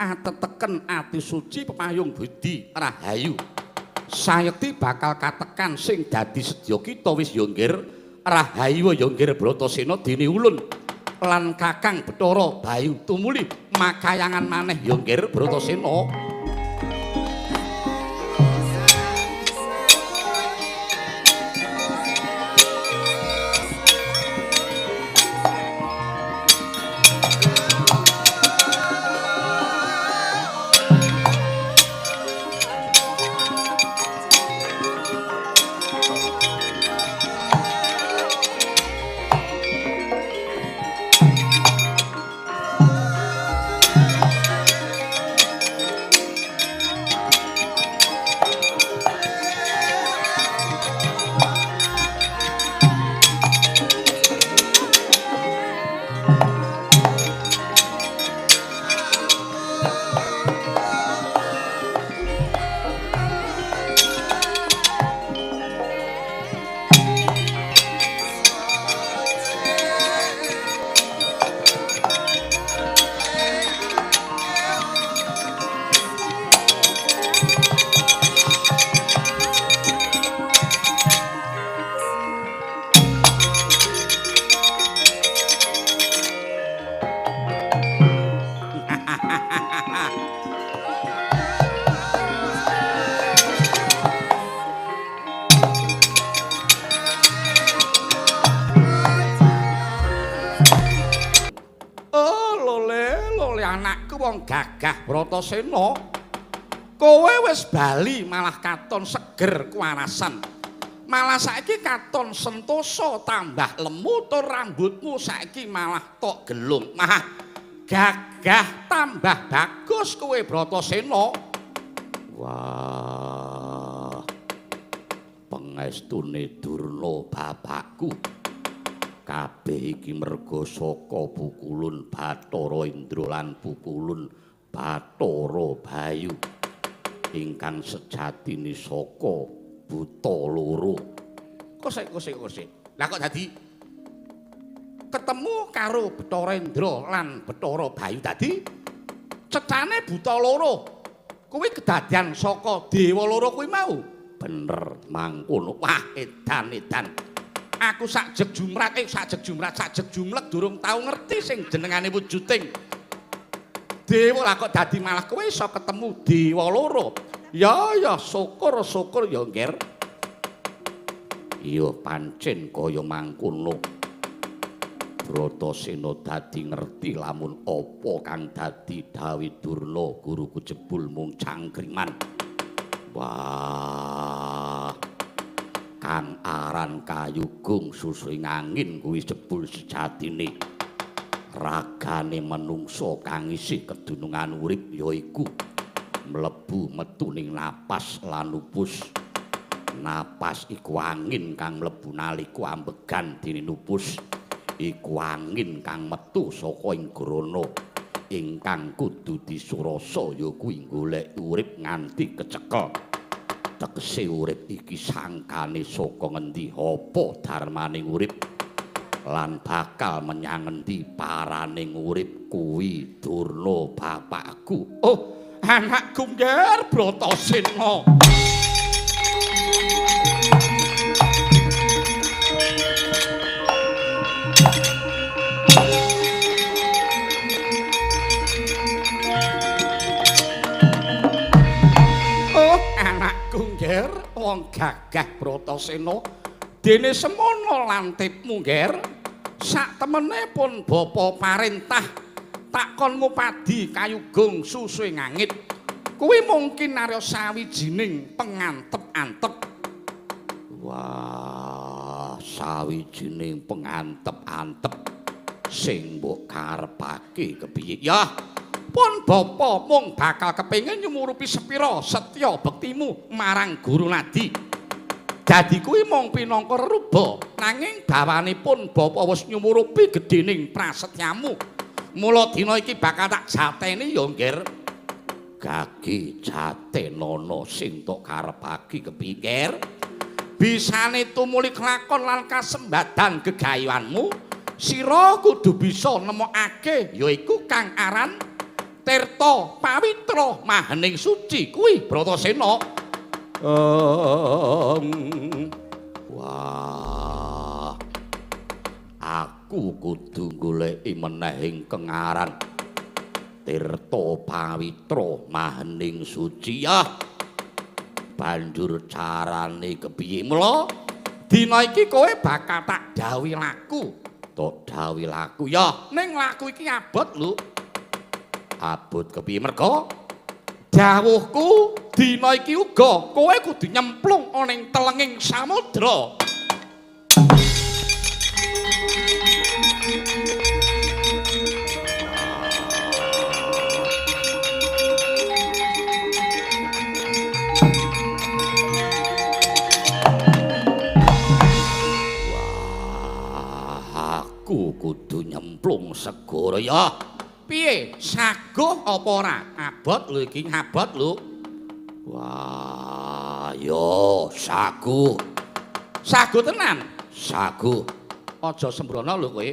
ateteken ati suci pepayung budi rahayu. Sayekti bakal katekan sing dadi sedya kita wis ya nggir rahayu ya nggir Bratasena dene ulun lan Kakang Bathara Bayu tumuli makayangan maneh ya nggir Bratasena. wong gagah Bratasena. Kowe wis bali malah katon seger kuwarasan. Malah saiki katon sentosa tambah lemu tur rambutmu saiki malah tok gelung. Mah gagah tambah bagus kowe Bratasena. Wah. Pengestune Durna bapakku. Kabeh iki merga saka pukulun Bathara Indra lan pukulun Bathara Bayu ingkang sejatine saka buta loro. Kosek. Lah kok dadi ketemu karo Bathara Indra lan Bathara Bayu dadi cecane buta loro. Kuwi kedadian saka dewa loro kuwi mau. Bener mangkono. Wah, edan-edan. Aku sak jeg jumrat, sak jeg jumlek durung tau ngerti sing jenengane wujuding dewa. Lah kok dadi malah kowe iso ketemu dewa loro. Ya ya syukur-syukur ya, Ngger. Iya pancen kaya mangkono. Bratasena dadi ngerti lamun apa kang dadi dawuh Durna guruku jebul mung cangkriman. Wah. Kang aran kayugung susuing angin kuwi jebul sejatine ragane menungso kang isih kedunungan urip yaiku mlebu metu ning napas lan nupus. Napas iku angin kang mlebu nalika ambegan dene nupus, iku angin kang metu saka ing grana ingkang kudu disurasa ya kuwi golek urip nganti kecekel. Tegese urip iki sangkane saka ngendi, apa darmaning urip lan bakal menyang ngendi paraning urip kuwi Durna bapakku. Oh, anakku Ngger Bratasena. Ngger, wong gagah Bratasena, dene semono lantipmu, Ngger. Sak temene pun bapa parentah takon ngupadi kayugung susuhe ngangit. Kuwi mungkin arya sawijining pengantep-antep. Wah, sawijining pengantep-antep sing mbok karepake kepiye? Ya, pun bapa mung bakal kepengin nyumurupi sepira setya bektimu marang Guru Nadi. Dadi kuwi mung pinangka reruba, nanging bawanipun bapa wis nyumurupi gedhening prasetyamu. Mula dina iki bakal tak jateni ya, Ngger. Gagi jatenono sing tok karepake kepiye, Ngger? Bisane tumuli kelakon lan kasembadan gegayuhanmu, sira kudu bisa nemokake yaiku kang aran Tirta Pawitra Mahening Suci kuwi Bratasena. Wah, aku kudu goleki meneh ingkang aran Tirta Pawitra Mahening Suci. Ya, banjur carane kepiye? Mula dina iki kowe bakal tak dawuhi laku. Tok dawuhi laku ya, ning laku iki abot lho. Abot kepiye? Merga dawuhku dina iki uga kowe kudu nyemplung ana ing telenging samudra. Wah, aku kudu nyemplung segara ya. Piye? Saguh apa ora? Abot lho iki, abot lho. Wah, yo saguh. Saguh tenan? Saguh. Aja sembrono lho kowe.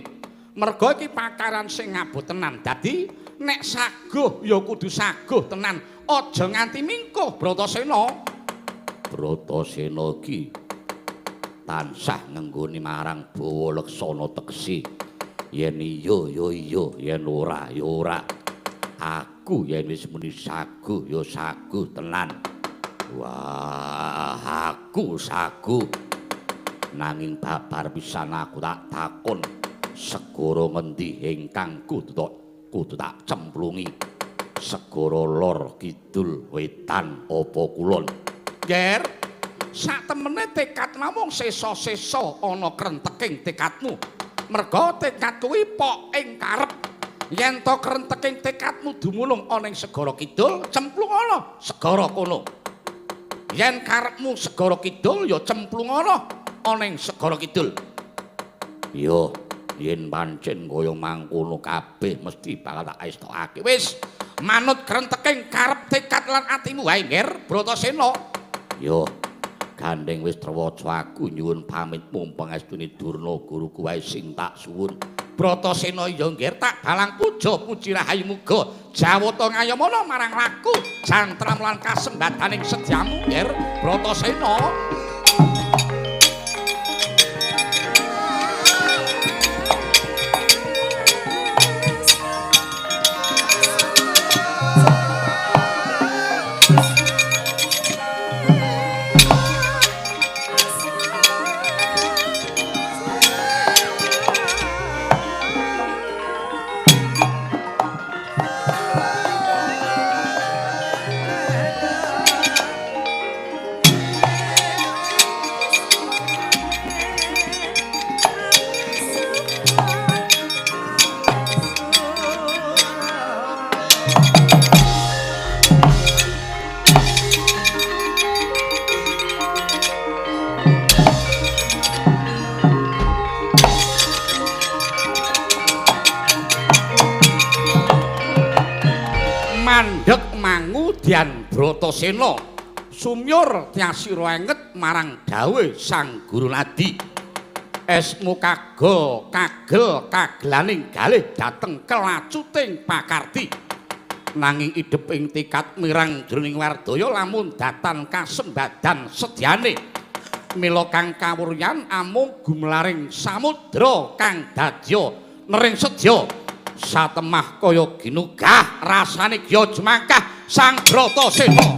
Merga iki pakaran sing abot tenan. Dadi nek saguh ya kudu saguh tenan. Aja nganti mingkuh Bratasena. Bratasena iki tansah ngenggoni marang Bawa Leksana tegese. Yen iya ya iya, yen ora ya ora. Aku yen wis muni saguh ya saguh tenan. Wah, aku saguh. Nanging babar pisan aku tak takon segara ngendi ingkang kudu tak cemplungi. Segara lor kidul wetan apa kulon. Ger, sak temene tekad namung sesa-sesa ana krenteking tekadmu. Merga tekad kuwi pok ing karep. Yen to krenteking tekadmu dumunung ana ing segara kidul, cemplung ana segara kono. Yen karepmu segara kidul ya cemplung ana ana ing segara kidul. Yo, yen pancen kaya mangkono kabeh mesti bakal tak estokake. Wis, manut krenteking karep tekad lan atimu wae, Nger Bratasena. Yo, gandeng wis trewaca aku nyuwun pamit mumpung estune Durna guruku wae sing tak suwun. Bratasena ya Nger, tak balang puja puji rahayu muga jawata ngayamana marang laku jantram lan kasembadaning sedyamu, Nger Bratasena. Mandhek mangudyan Bratasena sumyur tyasira enget marang dawuh Sang Guru Nadi. Esmu kago kagel kagelaning galih dhateng kelacuting pakarti. Nanging idheping tekad mirang jroning wardaya lamun datan kasembadan sedyane. Mila kang kawuryan amung gumlaring samudra kang dadya nering sedya. Satemah kaya ginugah rasane gya jemangkah Sang Bratasena.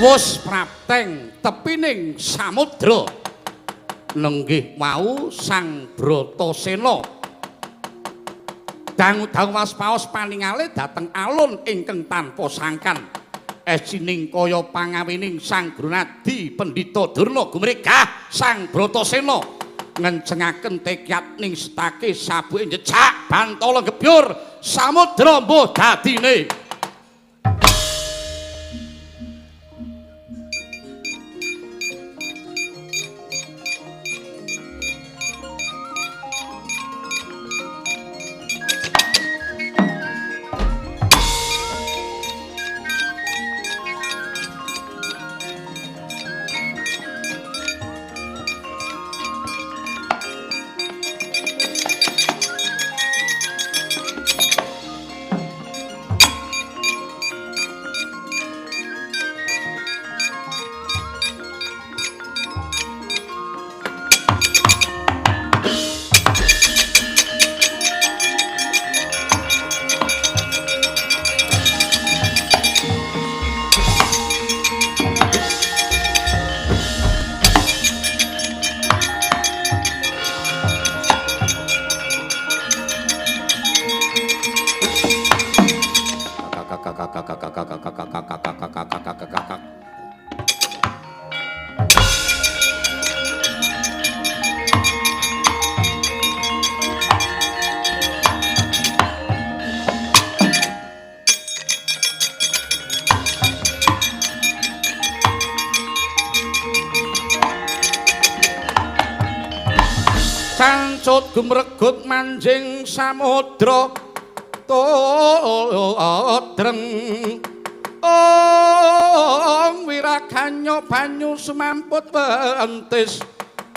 Wus prapteng tepining samudra nenggih wau Sang Bratasena dangu-dangu waspaos paningale dhateng alun ingkang tanpa sangkan esining kaya pangawining Sang Guru Nadi Pendhita Durna gumregah Sang Bratasena ngencengaken tekyat ning setake sabuke njejak bantala gebyur samudra mbuh dadine. Cancut gumregut manjing samudra todreng ong wiraganya banyu semamput wentis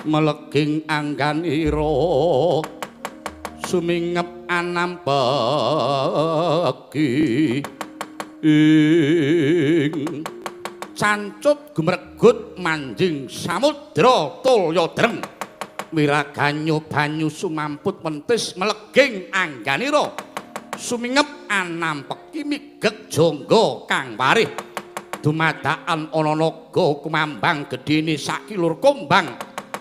meleging angganira sumingep anampegi ing. Cancut gumregut manjing samudra tolyodreng wiraganya banyu sumamput wentis meleging angganira sumingep anampeki migeg jangga kang warih dumadakan ana naga kumambang gedhene sakilur kumbang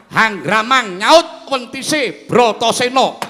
hanggramang nyaut wentise Bratasena.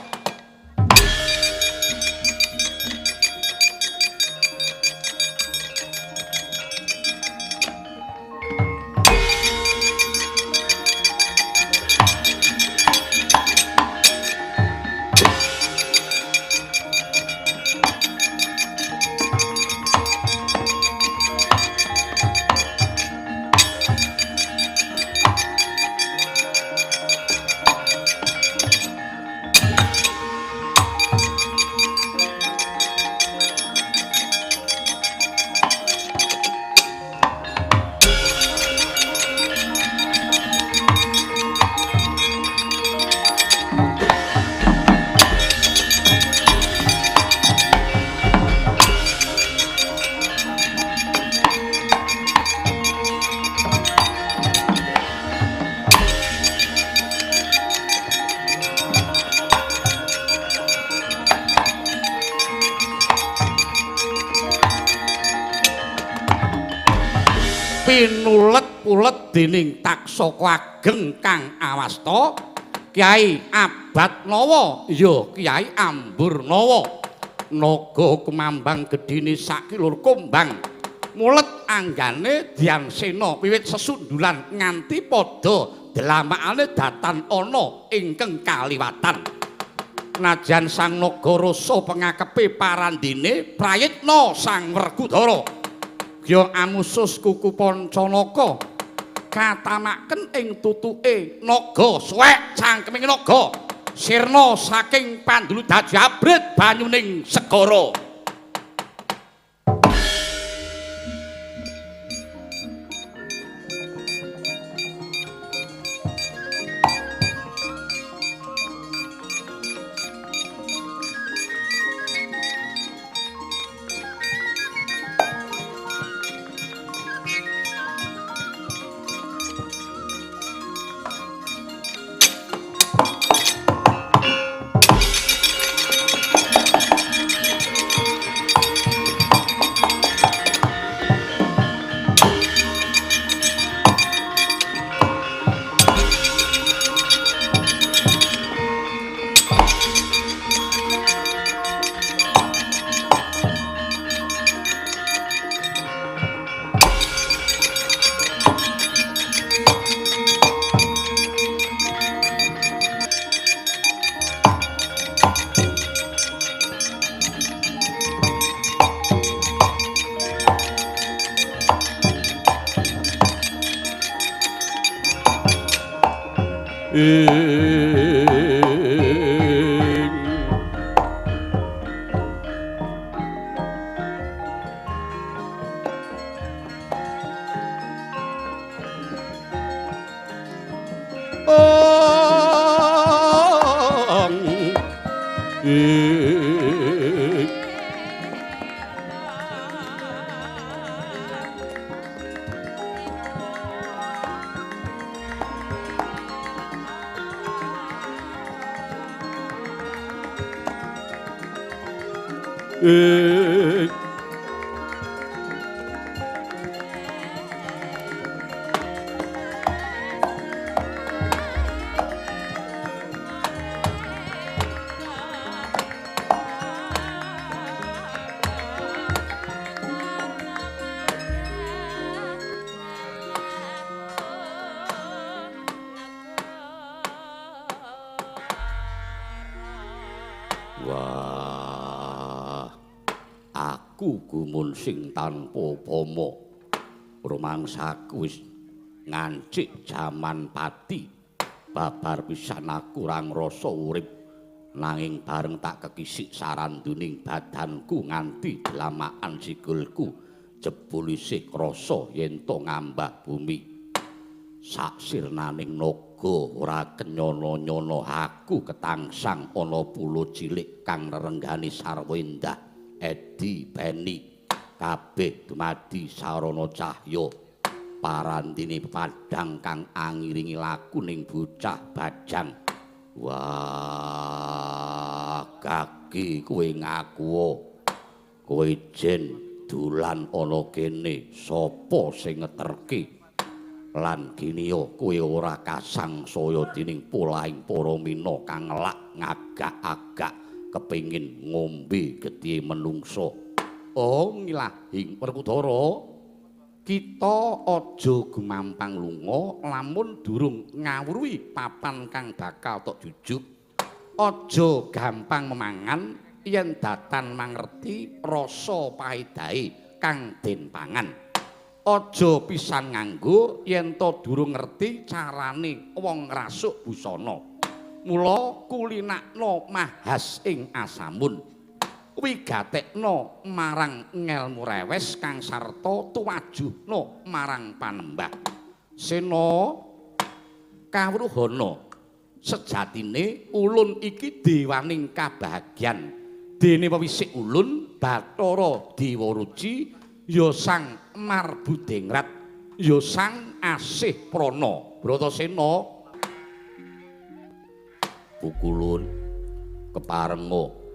Pinulet-pulet dening Taksaka ageng kang awasta Kyai Abad Nawa ya Kyai Amburnawa naga kumambang gedhene sakilur kumbang mulet anggane Dyansena wiwit sesundulan nganti padha dlamakane datan ana ingkang kaliwatan. Najan sang naga rasa pengakepe parandene prayitna sang Werkudara ya amusus kuku Pancanaka katamaken ing tutuke naga suwek cangkeming naga sirna saking pandulu dadi abrit banyuning segara. Aku gumun sing tanpa upama. Rumangsaku wis ngancik jaman pati. Babar pisan aku ora ngrasa urip. Nanging bareng tak kekisik saranduning badanku nganti dlamakan sikilku jebul isih krasa yen to ngambah bumi. Saksirnaning naga ora kenyono-nyono aku ketangsang ana pulo cilik kang nerenggani sarwa endah edi beni kabeh dumadi sarana cahya parandene padhang kang angiringi lakuning bocah bajang. Wah, kaki kowe ngaku kowe jen dolan ana kene sapa sing ngeterke? Lan kiniya kowe ora kasangsaya dening polahing para mina kang ngelak ngagak-agak kepengin ngombe getih menungsa. Oh, ngilahing Werkudara, kita aja gumampang lunga lamun durung ngawruhi papan kang bakal tok jujuk. Aja gampang memangan yen datan mangerti rasa paedahe kang den pangan. Aja pisan nganggo yen to durung ngerti carane wong ngrasuk busana. Mula kulinakno mahas ing asamun. Wigatekno marang ngelmu rewes kang sarta tuwajuhna marang panembah. Sena kawruhana sejatine ulun iki dewaning kabahagyan. Dene wewisik ulun Bathara Dewa Ruci ya Sang Marbudengrat, ya Sang Asih Prana. Bratasena pukulun keparenga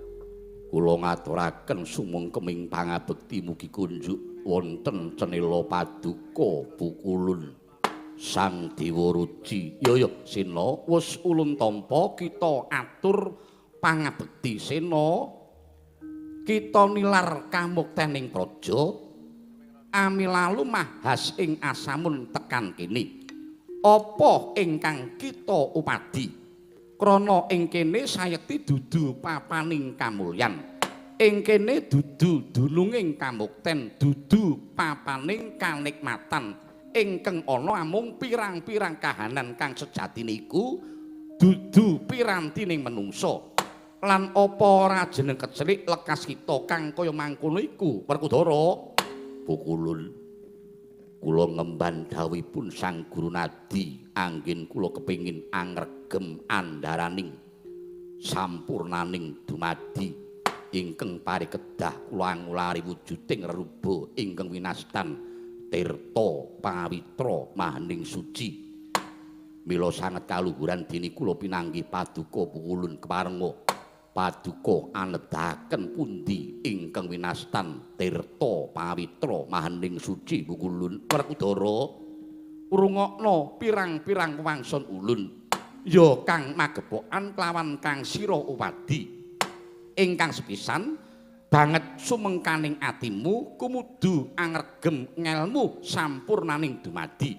kula ngaturaken sumengkeming pangabekti mugi kunjuk wonten cenela paduka pukulun Sang Dewa Ruci. Ya ya Sena, wis ulun tampa kita atur pangabekti. Sena, kita nilar kamuktening praja amilalu mahas ing asamun tekan kene. Apa ingkang kita upadi? Krana ing kene sayekti dudu papaning kamulyan. Ing kene dudu dununging kamukten, dudu papaning kanikmatan. Ingkang ana amung pirang-pirang kahanan kang sejatine iku dudu pirantining menungsa. Lan apa ora jeneng kecelik lekas kita kang kaya mangkono iku, Werkudara? Pukulun, kula ngemban dawuhipun Sang Guru Nadi anggen kula kepengin angregem andharaning sampurnaning dumadi ingkang parikedhah kula angulari wujuding reruba ingkang winastan tirta pawitra mahening suci. Mila sanget kaluhuran dene kula pinanggih paduka pukulun keparenga paduka anedahaken pundi ingkang winastan tirta pawitra mahening suci. Pukulun Werkudara, rungokno pirang-pirang wangsun ulun ya kang magepokan kelawan kang sira upadi. Ingkang sepisan banget sumengkaning atimu kumudu angregem ngelmu sampurnaning dumadi.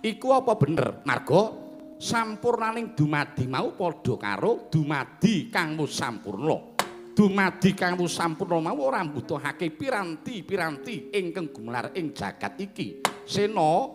Iku apa bener? Marga sampurnaning dumadi mau padha karo dumadi kang wis sampurna. Dumadi kang wis sampurna mau ora mbutuhake piranti-piranti ingkang gumelar ing jagat iki. Sena,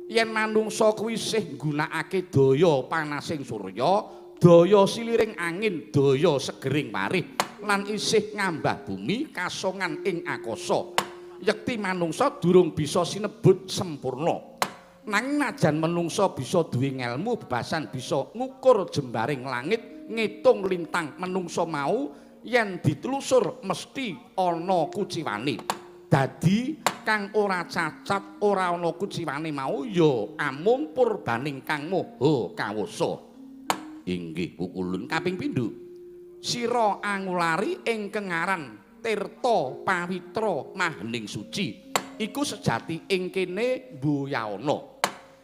yen manungsa kuwi isih nggunakake daya panasing surya, daya siliring angin, daya segering warih, lan isih ngambah bumi kasongan ing akasa, yekti manungsa durung bisa sinebut sempurna. Nanging najan menungsa bisa duwe ngelmu bebasan bisa ngukur jembaring langit, ngitung lintang, menungsa mau yen ditelusur mesti ana kuciwane. Dadi kang ora cacat ora ana kuciwane mau ya amung purbaning Kang Maha Kawasa. Inggih pukulun. Kaping pindho, sira angulari ingkang aran tirta pawitra mahening suci iku sejati ing kene mbuyaana.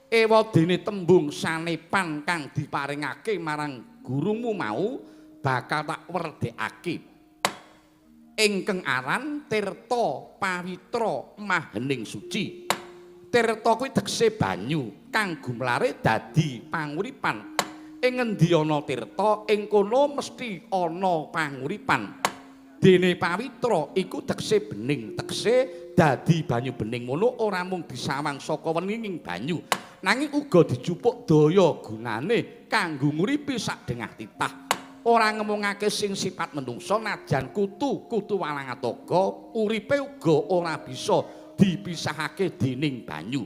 Ewadene tembung sanepan kang diparingake marang gurumu mau bakal tak werdekake. Ingkang aran tirta pawitra mahening suci. Tirta kuwi tegese banyu kang gumlare dadi panguripan. Ing ngendi ana tirta, ing kono mesti ana panguripan. Dene pawitra iku tegese bening, tegese dadi banyu bening mono ora mung disawang saka weninging banyu, nanging uga dijupuk daya gunane kanggo nguripi sak dengah titah. Ora ngemungake sing sifat menungsa najan kutu kutu walang atoga uripe uga ora bisa dipisahake dening banyu.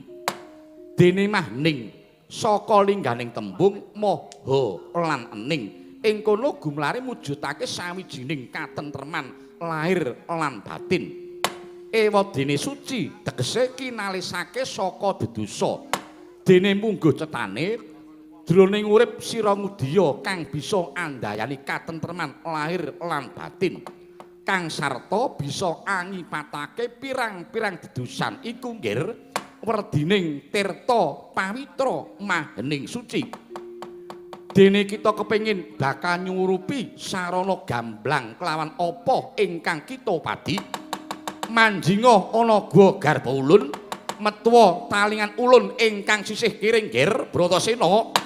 Dene mahning saka lingganing tembung maha lan ening ing kono gumlare mujudake sawijining katentreman lahir lan batin. Ewadene suci tegese kinalisake saka dedosa. Dene mungguh cetane jroning urip sira ngudiya kang bisa andayani katentreman lahir lan batin, kang sarta bisa angipatake pirang-pirang dedosan iku nggir werdining tirta pawitra mahening suci. Dene kita kepengin bakal nyurupi sarana gamblang kelawan apa ingkang kita padi. Manjinga ana gua garba ulun, metuwa talingan ulun ingkang sisih kiring nggir Bratasena.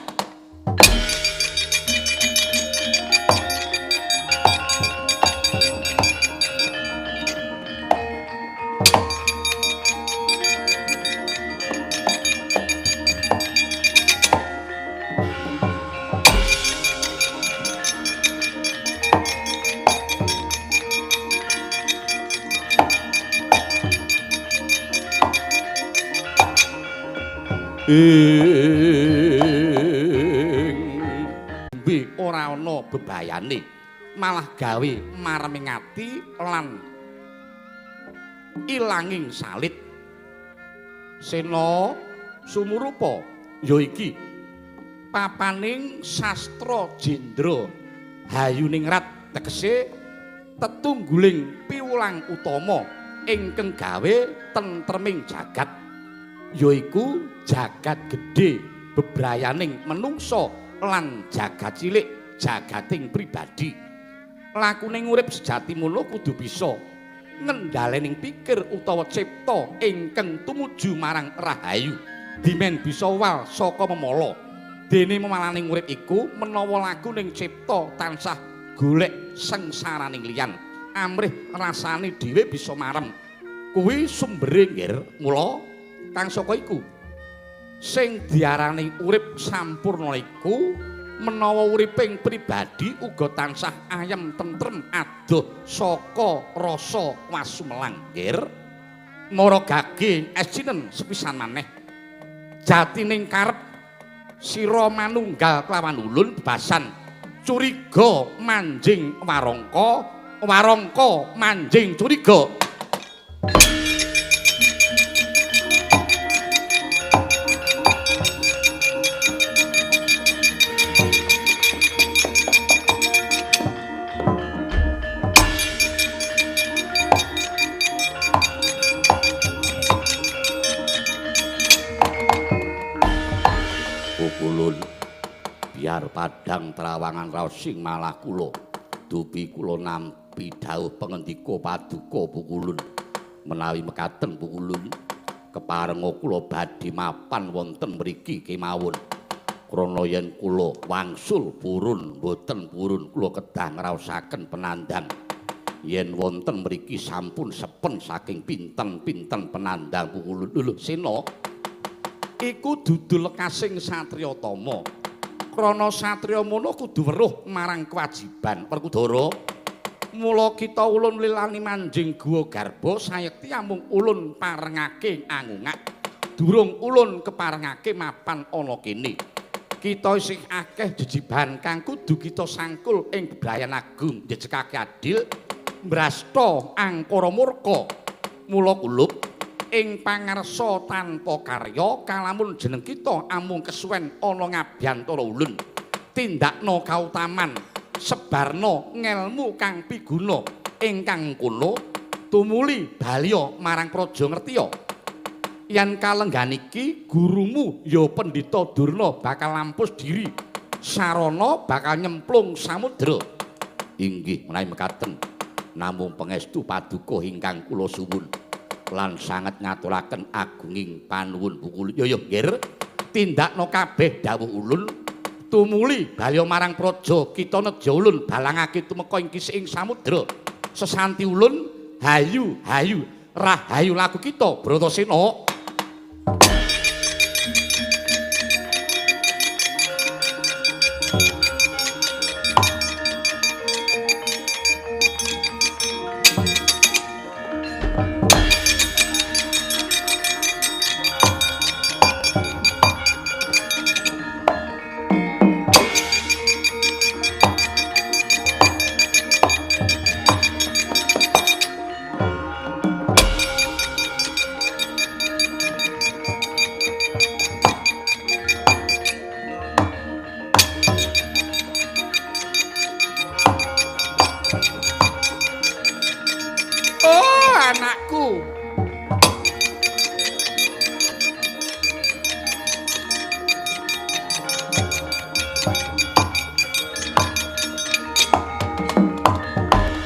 Ing ora ana bebayane, malah gawe mareming ati lan ilanging salit. Sena sumurupa ya iki papaning sastra jendra hayuningrat, tegese tetungguling piwulang utama ingkang gawe tentreming jagat, yaiku jagat gedhe bebrayaning menungsa lan jagat cilik jagating pribadi. Lakune urip sejati mula kudu bisa ngendhalening pikir utawa cipta ingkang tumuju marang rahayu, dimen bisa wal saka memala. Dene memalaning urip iku menawa lakuning cipta tansah golek sengsaraning liyan, amrih rasane dhewe bisa marem. Kuwi sumbere nggir. Mula kang saka iku sing diarani urip sampurna iku menawa uriping pribadi uga tansah ayem tentrem adoh saka rasa wasumelang nggir. Mara gage esinen sepisan maneh jatining karep sira manunggal kelawan ulun bebasan curiga manjing warangka, warangka manjing curiga. Biar padang terawangan raos sing malah kula dupi kula nampi dawuh pangendika paduka Pukulun. Menawi mekaten Pukulun, keparenga kula badhe mapan wonten mriki kemawon. Krana yen kula wangsul purun mboten purun kula kedah ngraosaken penandang. Yen wonten mriki sampun sepen saking pinten-pinten penandang Pukulun. Lho Sena, iku dudu lekasing satriya tama. Krana satriya mono kudu weruh marang kewajiban Werkudara. Mula kita ulun lilani manjing guwa garba sayekti amung ulun parengake angungak, durung ulun keparengake mapan ana kene. Kita isih akeh jejiban kang kudu kita sangkul ing bebrayan agung njejekake adil mbrasta angkara murka. Mula kulup ing pangarsa tanpa karya kalamun jeneng kita amung kesuwen ana ngabyantara ulun. Tindakna kautaman, sebarna ngelmu kang piguna ingkang kono tumuli baliya marang praja ngertiya. Yen kalenggan iki gurumu ya Pendhita Durna bakal lampus diri, sarana bakal nyemplung samudra. Inggih menawi mekaten, namung pangestu paduka ingkang kula suwun lan sanget ngaturaken agunging panuwun Pukulun. Yo yo nggir, tindakna kabeh dawuh ulun tumuli baliya marang praja kita neja ulun balangake tumeka ing kisih ing samudra. Sesanti ulun hayu hayu rahayu lagu kita Bratasena. Anakku.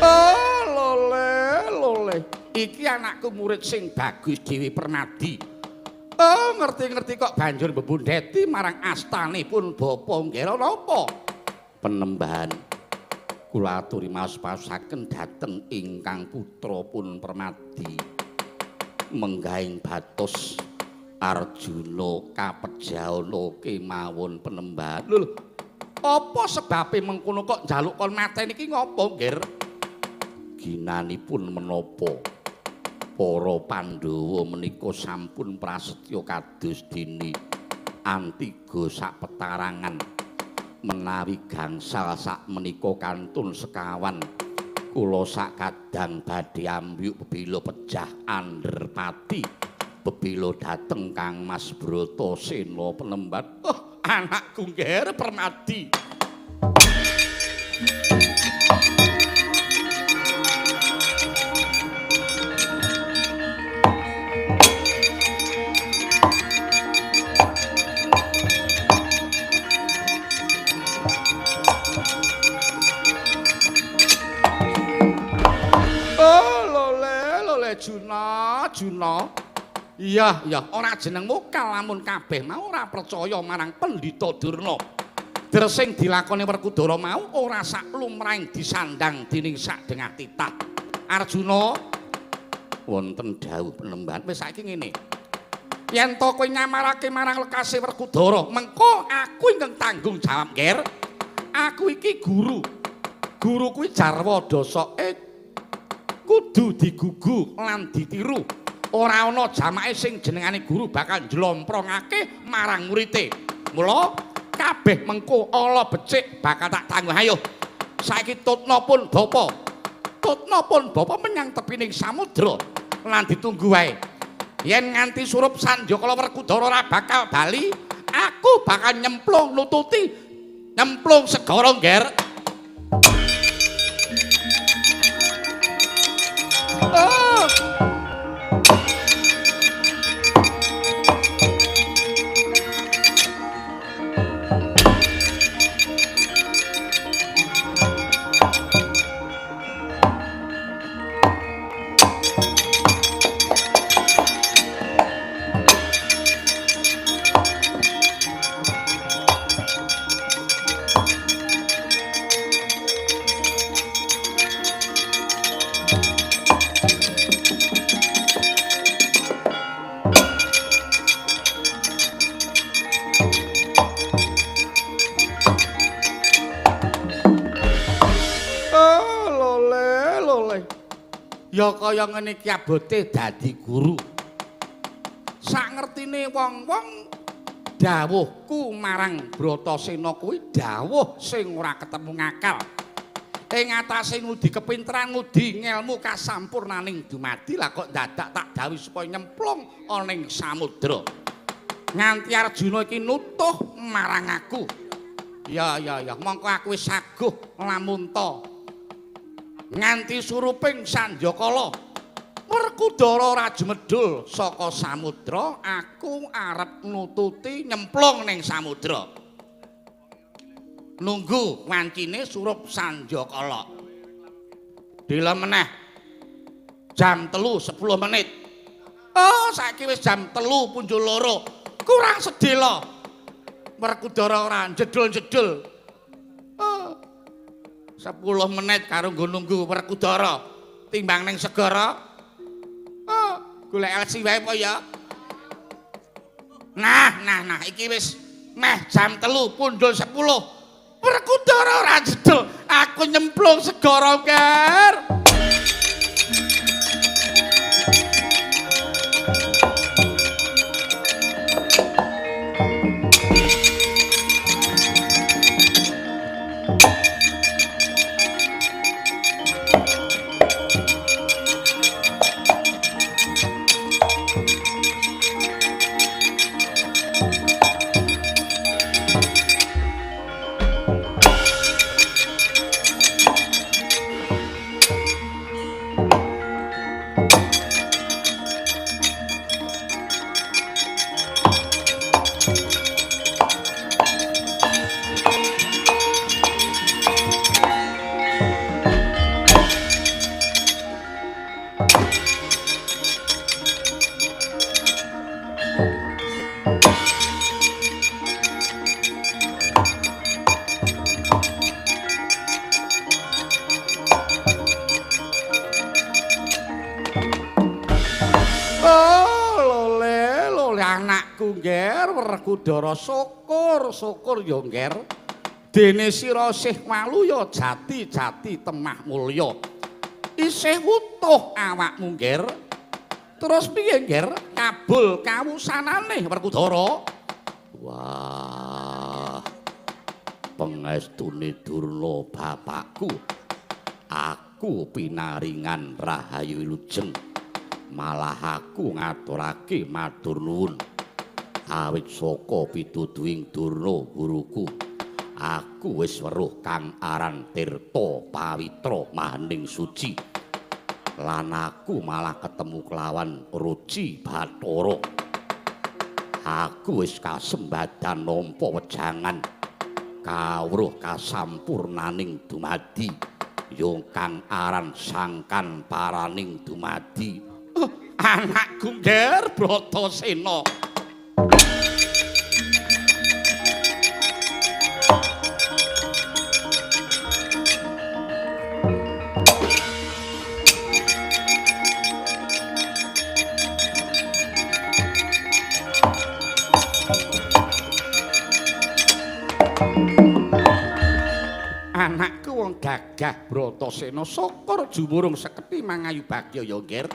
Oh, lole, lole. Iki anakku murid sing bagus dhewe Permadi. Oh, ngerti-ngerti kok banjur bebundheti marang astanipun Bapa Nggera napa? Penembahan. Kula aturi maos-paosaken dhateng ingkang putra pun Permadi. Menggahing batos Arjuna kapejana kemawon penembahan. Lho, apa sebabe mengkono kok njaluk kon mateni iki ngopo, Nggir? Ginanipun menapa para Pandhawa menika sampun prasetya kados dene antiga sapetarangan. Menawi gangsal sak menika kantun sekawan kula sak kadang badhe ambyuk bebela pejah anderpati bebela dhateng Kang Mas Bratasena penemban. Oh, anakku Ngger Permadi. Juna, Juna. Iya, iya, ora jenengmu kalamun kabeh mau ora percaya marang Pendhita Durna. Dresing dilakoni Werkudara mau ora sak lumrahing disandang dening sak dengah titah. Arjuna, wonten dawuh penembahan. Wis saiki ngene. Yen to kowe nyamarake marang lekase Werkudara, mengko aku ingkang tanggung jawab, Ngger. Aku iki guru. Guru kuwi jarwa dosoke kudu digugu lan ditiru. Ora ana jamake sing jenengane guru bakal njlomprongake marang murite. Mula kabeh mengko ala becik bakal tak tangguh. Ayo saiki tutna pun bapa. Tutna pun bapa menyang tepining samudra lan ditunggu wae. Yen nganti surup sandyakala Werkudara ora bakal bali, aku bakal nyemplung nututi, nyemplung segara, Ngger. Oh. Ya kaya ngene iki abote dadi guru. Sak ngertine wong-wong dawuhku marang Bratasena kuwi dawuh sing ora ketemu ngakal. Ing atase ngudi kepinteran, ngudi ngelmu kasampurnaning dumadi, lah kok dadak tak dawuhi supaya nyemplung ana ing samudra. Nganti Arjuna iki nutuh marang aku. Ya ya ya, mongko aku wis saguh lamunta. Nganti suruping sandyakala Werkudara ora jemedul saka samudra, aku arep nututi nyemplung ning samudra. Nunggu wancine surup sandyakala. Dila meneh jam 3:10. Oh, saiki wis jam 3:02. Kurang sedela. Werkudara ora jedul-jedul. Oh. 10 menit karo nggo nunggu Werkudara. Timbang ning segara. Oh, golek LC wae apa ya? Nah, iki wis meh jam 3 pundul 10. Werkudara ora jedul, aku nyemplung segara, Ger. Werkudara syukur syukur ya Ngger. Dene sira sih waluya jati-jati temah mulya. Isih wutuh awakmu Ngger. Terus piye Ngger? Kabul kawusanane Werkudara. Wah. Pengestune Durna bapakku. Aku pinaringan rahayu wilujeng. Malah aku ngaturake matur nuwun. Awit saka pituduhing Durna guruku, aku wis weruh kang aran Tirta Pawitra Mahening Suci. Lan aku malah ketemu kelawan Ruci Bathara. Aku wis kasembadan nampa wejangan kawruh kasampurnaning dumadi, ya kang aran sangkan paraning dumadi. Anakku Ngger Bratasena. Anakku wong gagah Bratasena syukur jumurung seketi mangayu bagya ya Ngger.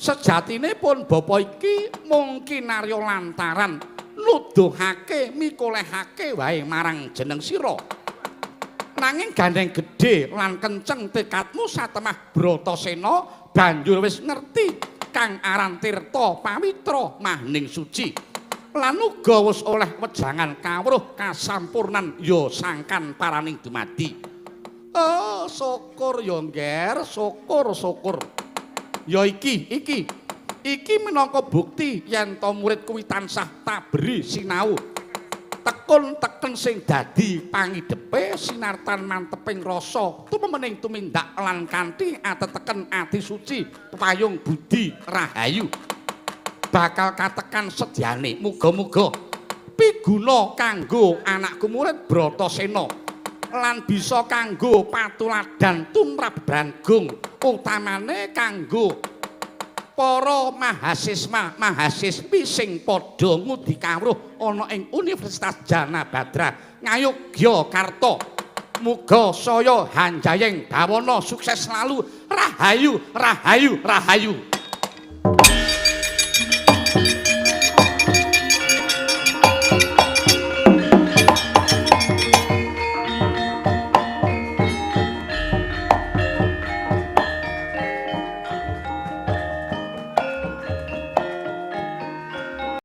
Sejatine pun bapa iki mung kinarya lantaran nuduhake mikolehake wae marang jeneng sira. Nanging gandeng gedhe lan kenceng tekadmu satemah Bratasena banjur wis ngerti kang aran Tirta Pawitra Mahening Suci. Lan uga wis oleh wejangan kawruh kasampurnan ya sangkan paraning dumadi. Oh, syukur ya Ngger, syukur syukur. Ya iki minangka bukti yen to murid kuwi tansah taberi sinau. Tekun teken sing dadi pangidepe sinartan manteping rasa tumemening tumindak lan kanthi ateteken ati suci pepayung budi rahayu. Bakal katekan sedyane muga-muga piguna kanggo anakku murid Bratasena lan bisa kanggo patuladan tumrap Branggung utamane kanggo para mahasiswa mahasiswi sing padha ngudi kawruh ana ing Universitas Janabadra Ngayogyakarta. Muga saya hanjayeng bawana sukses selalu. Rahayu rahayu rahayu.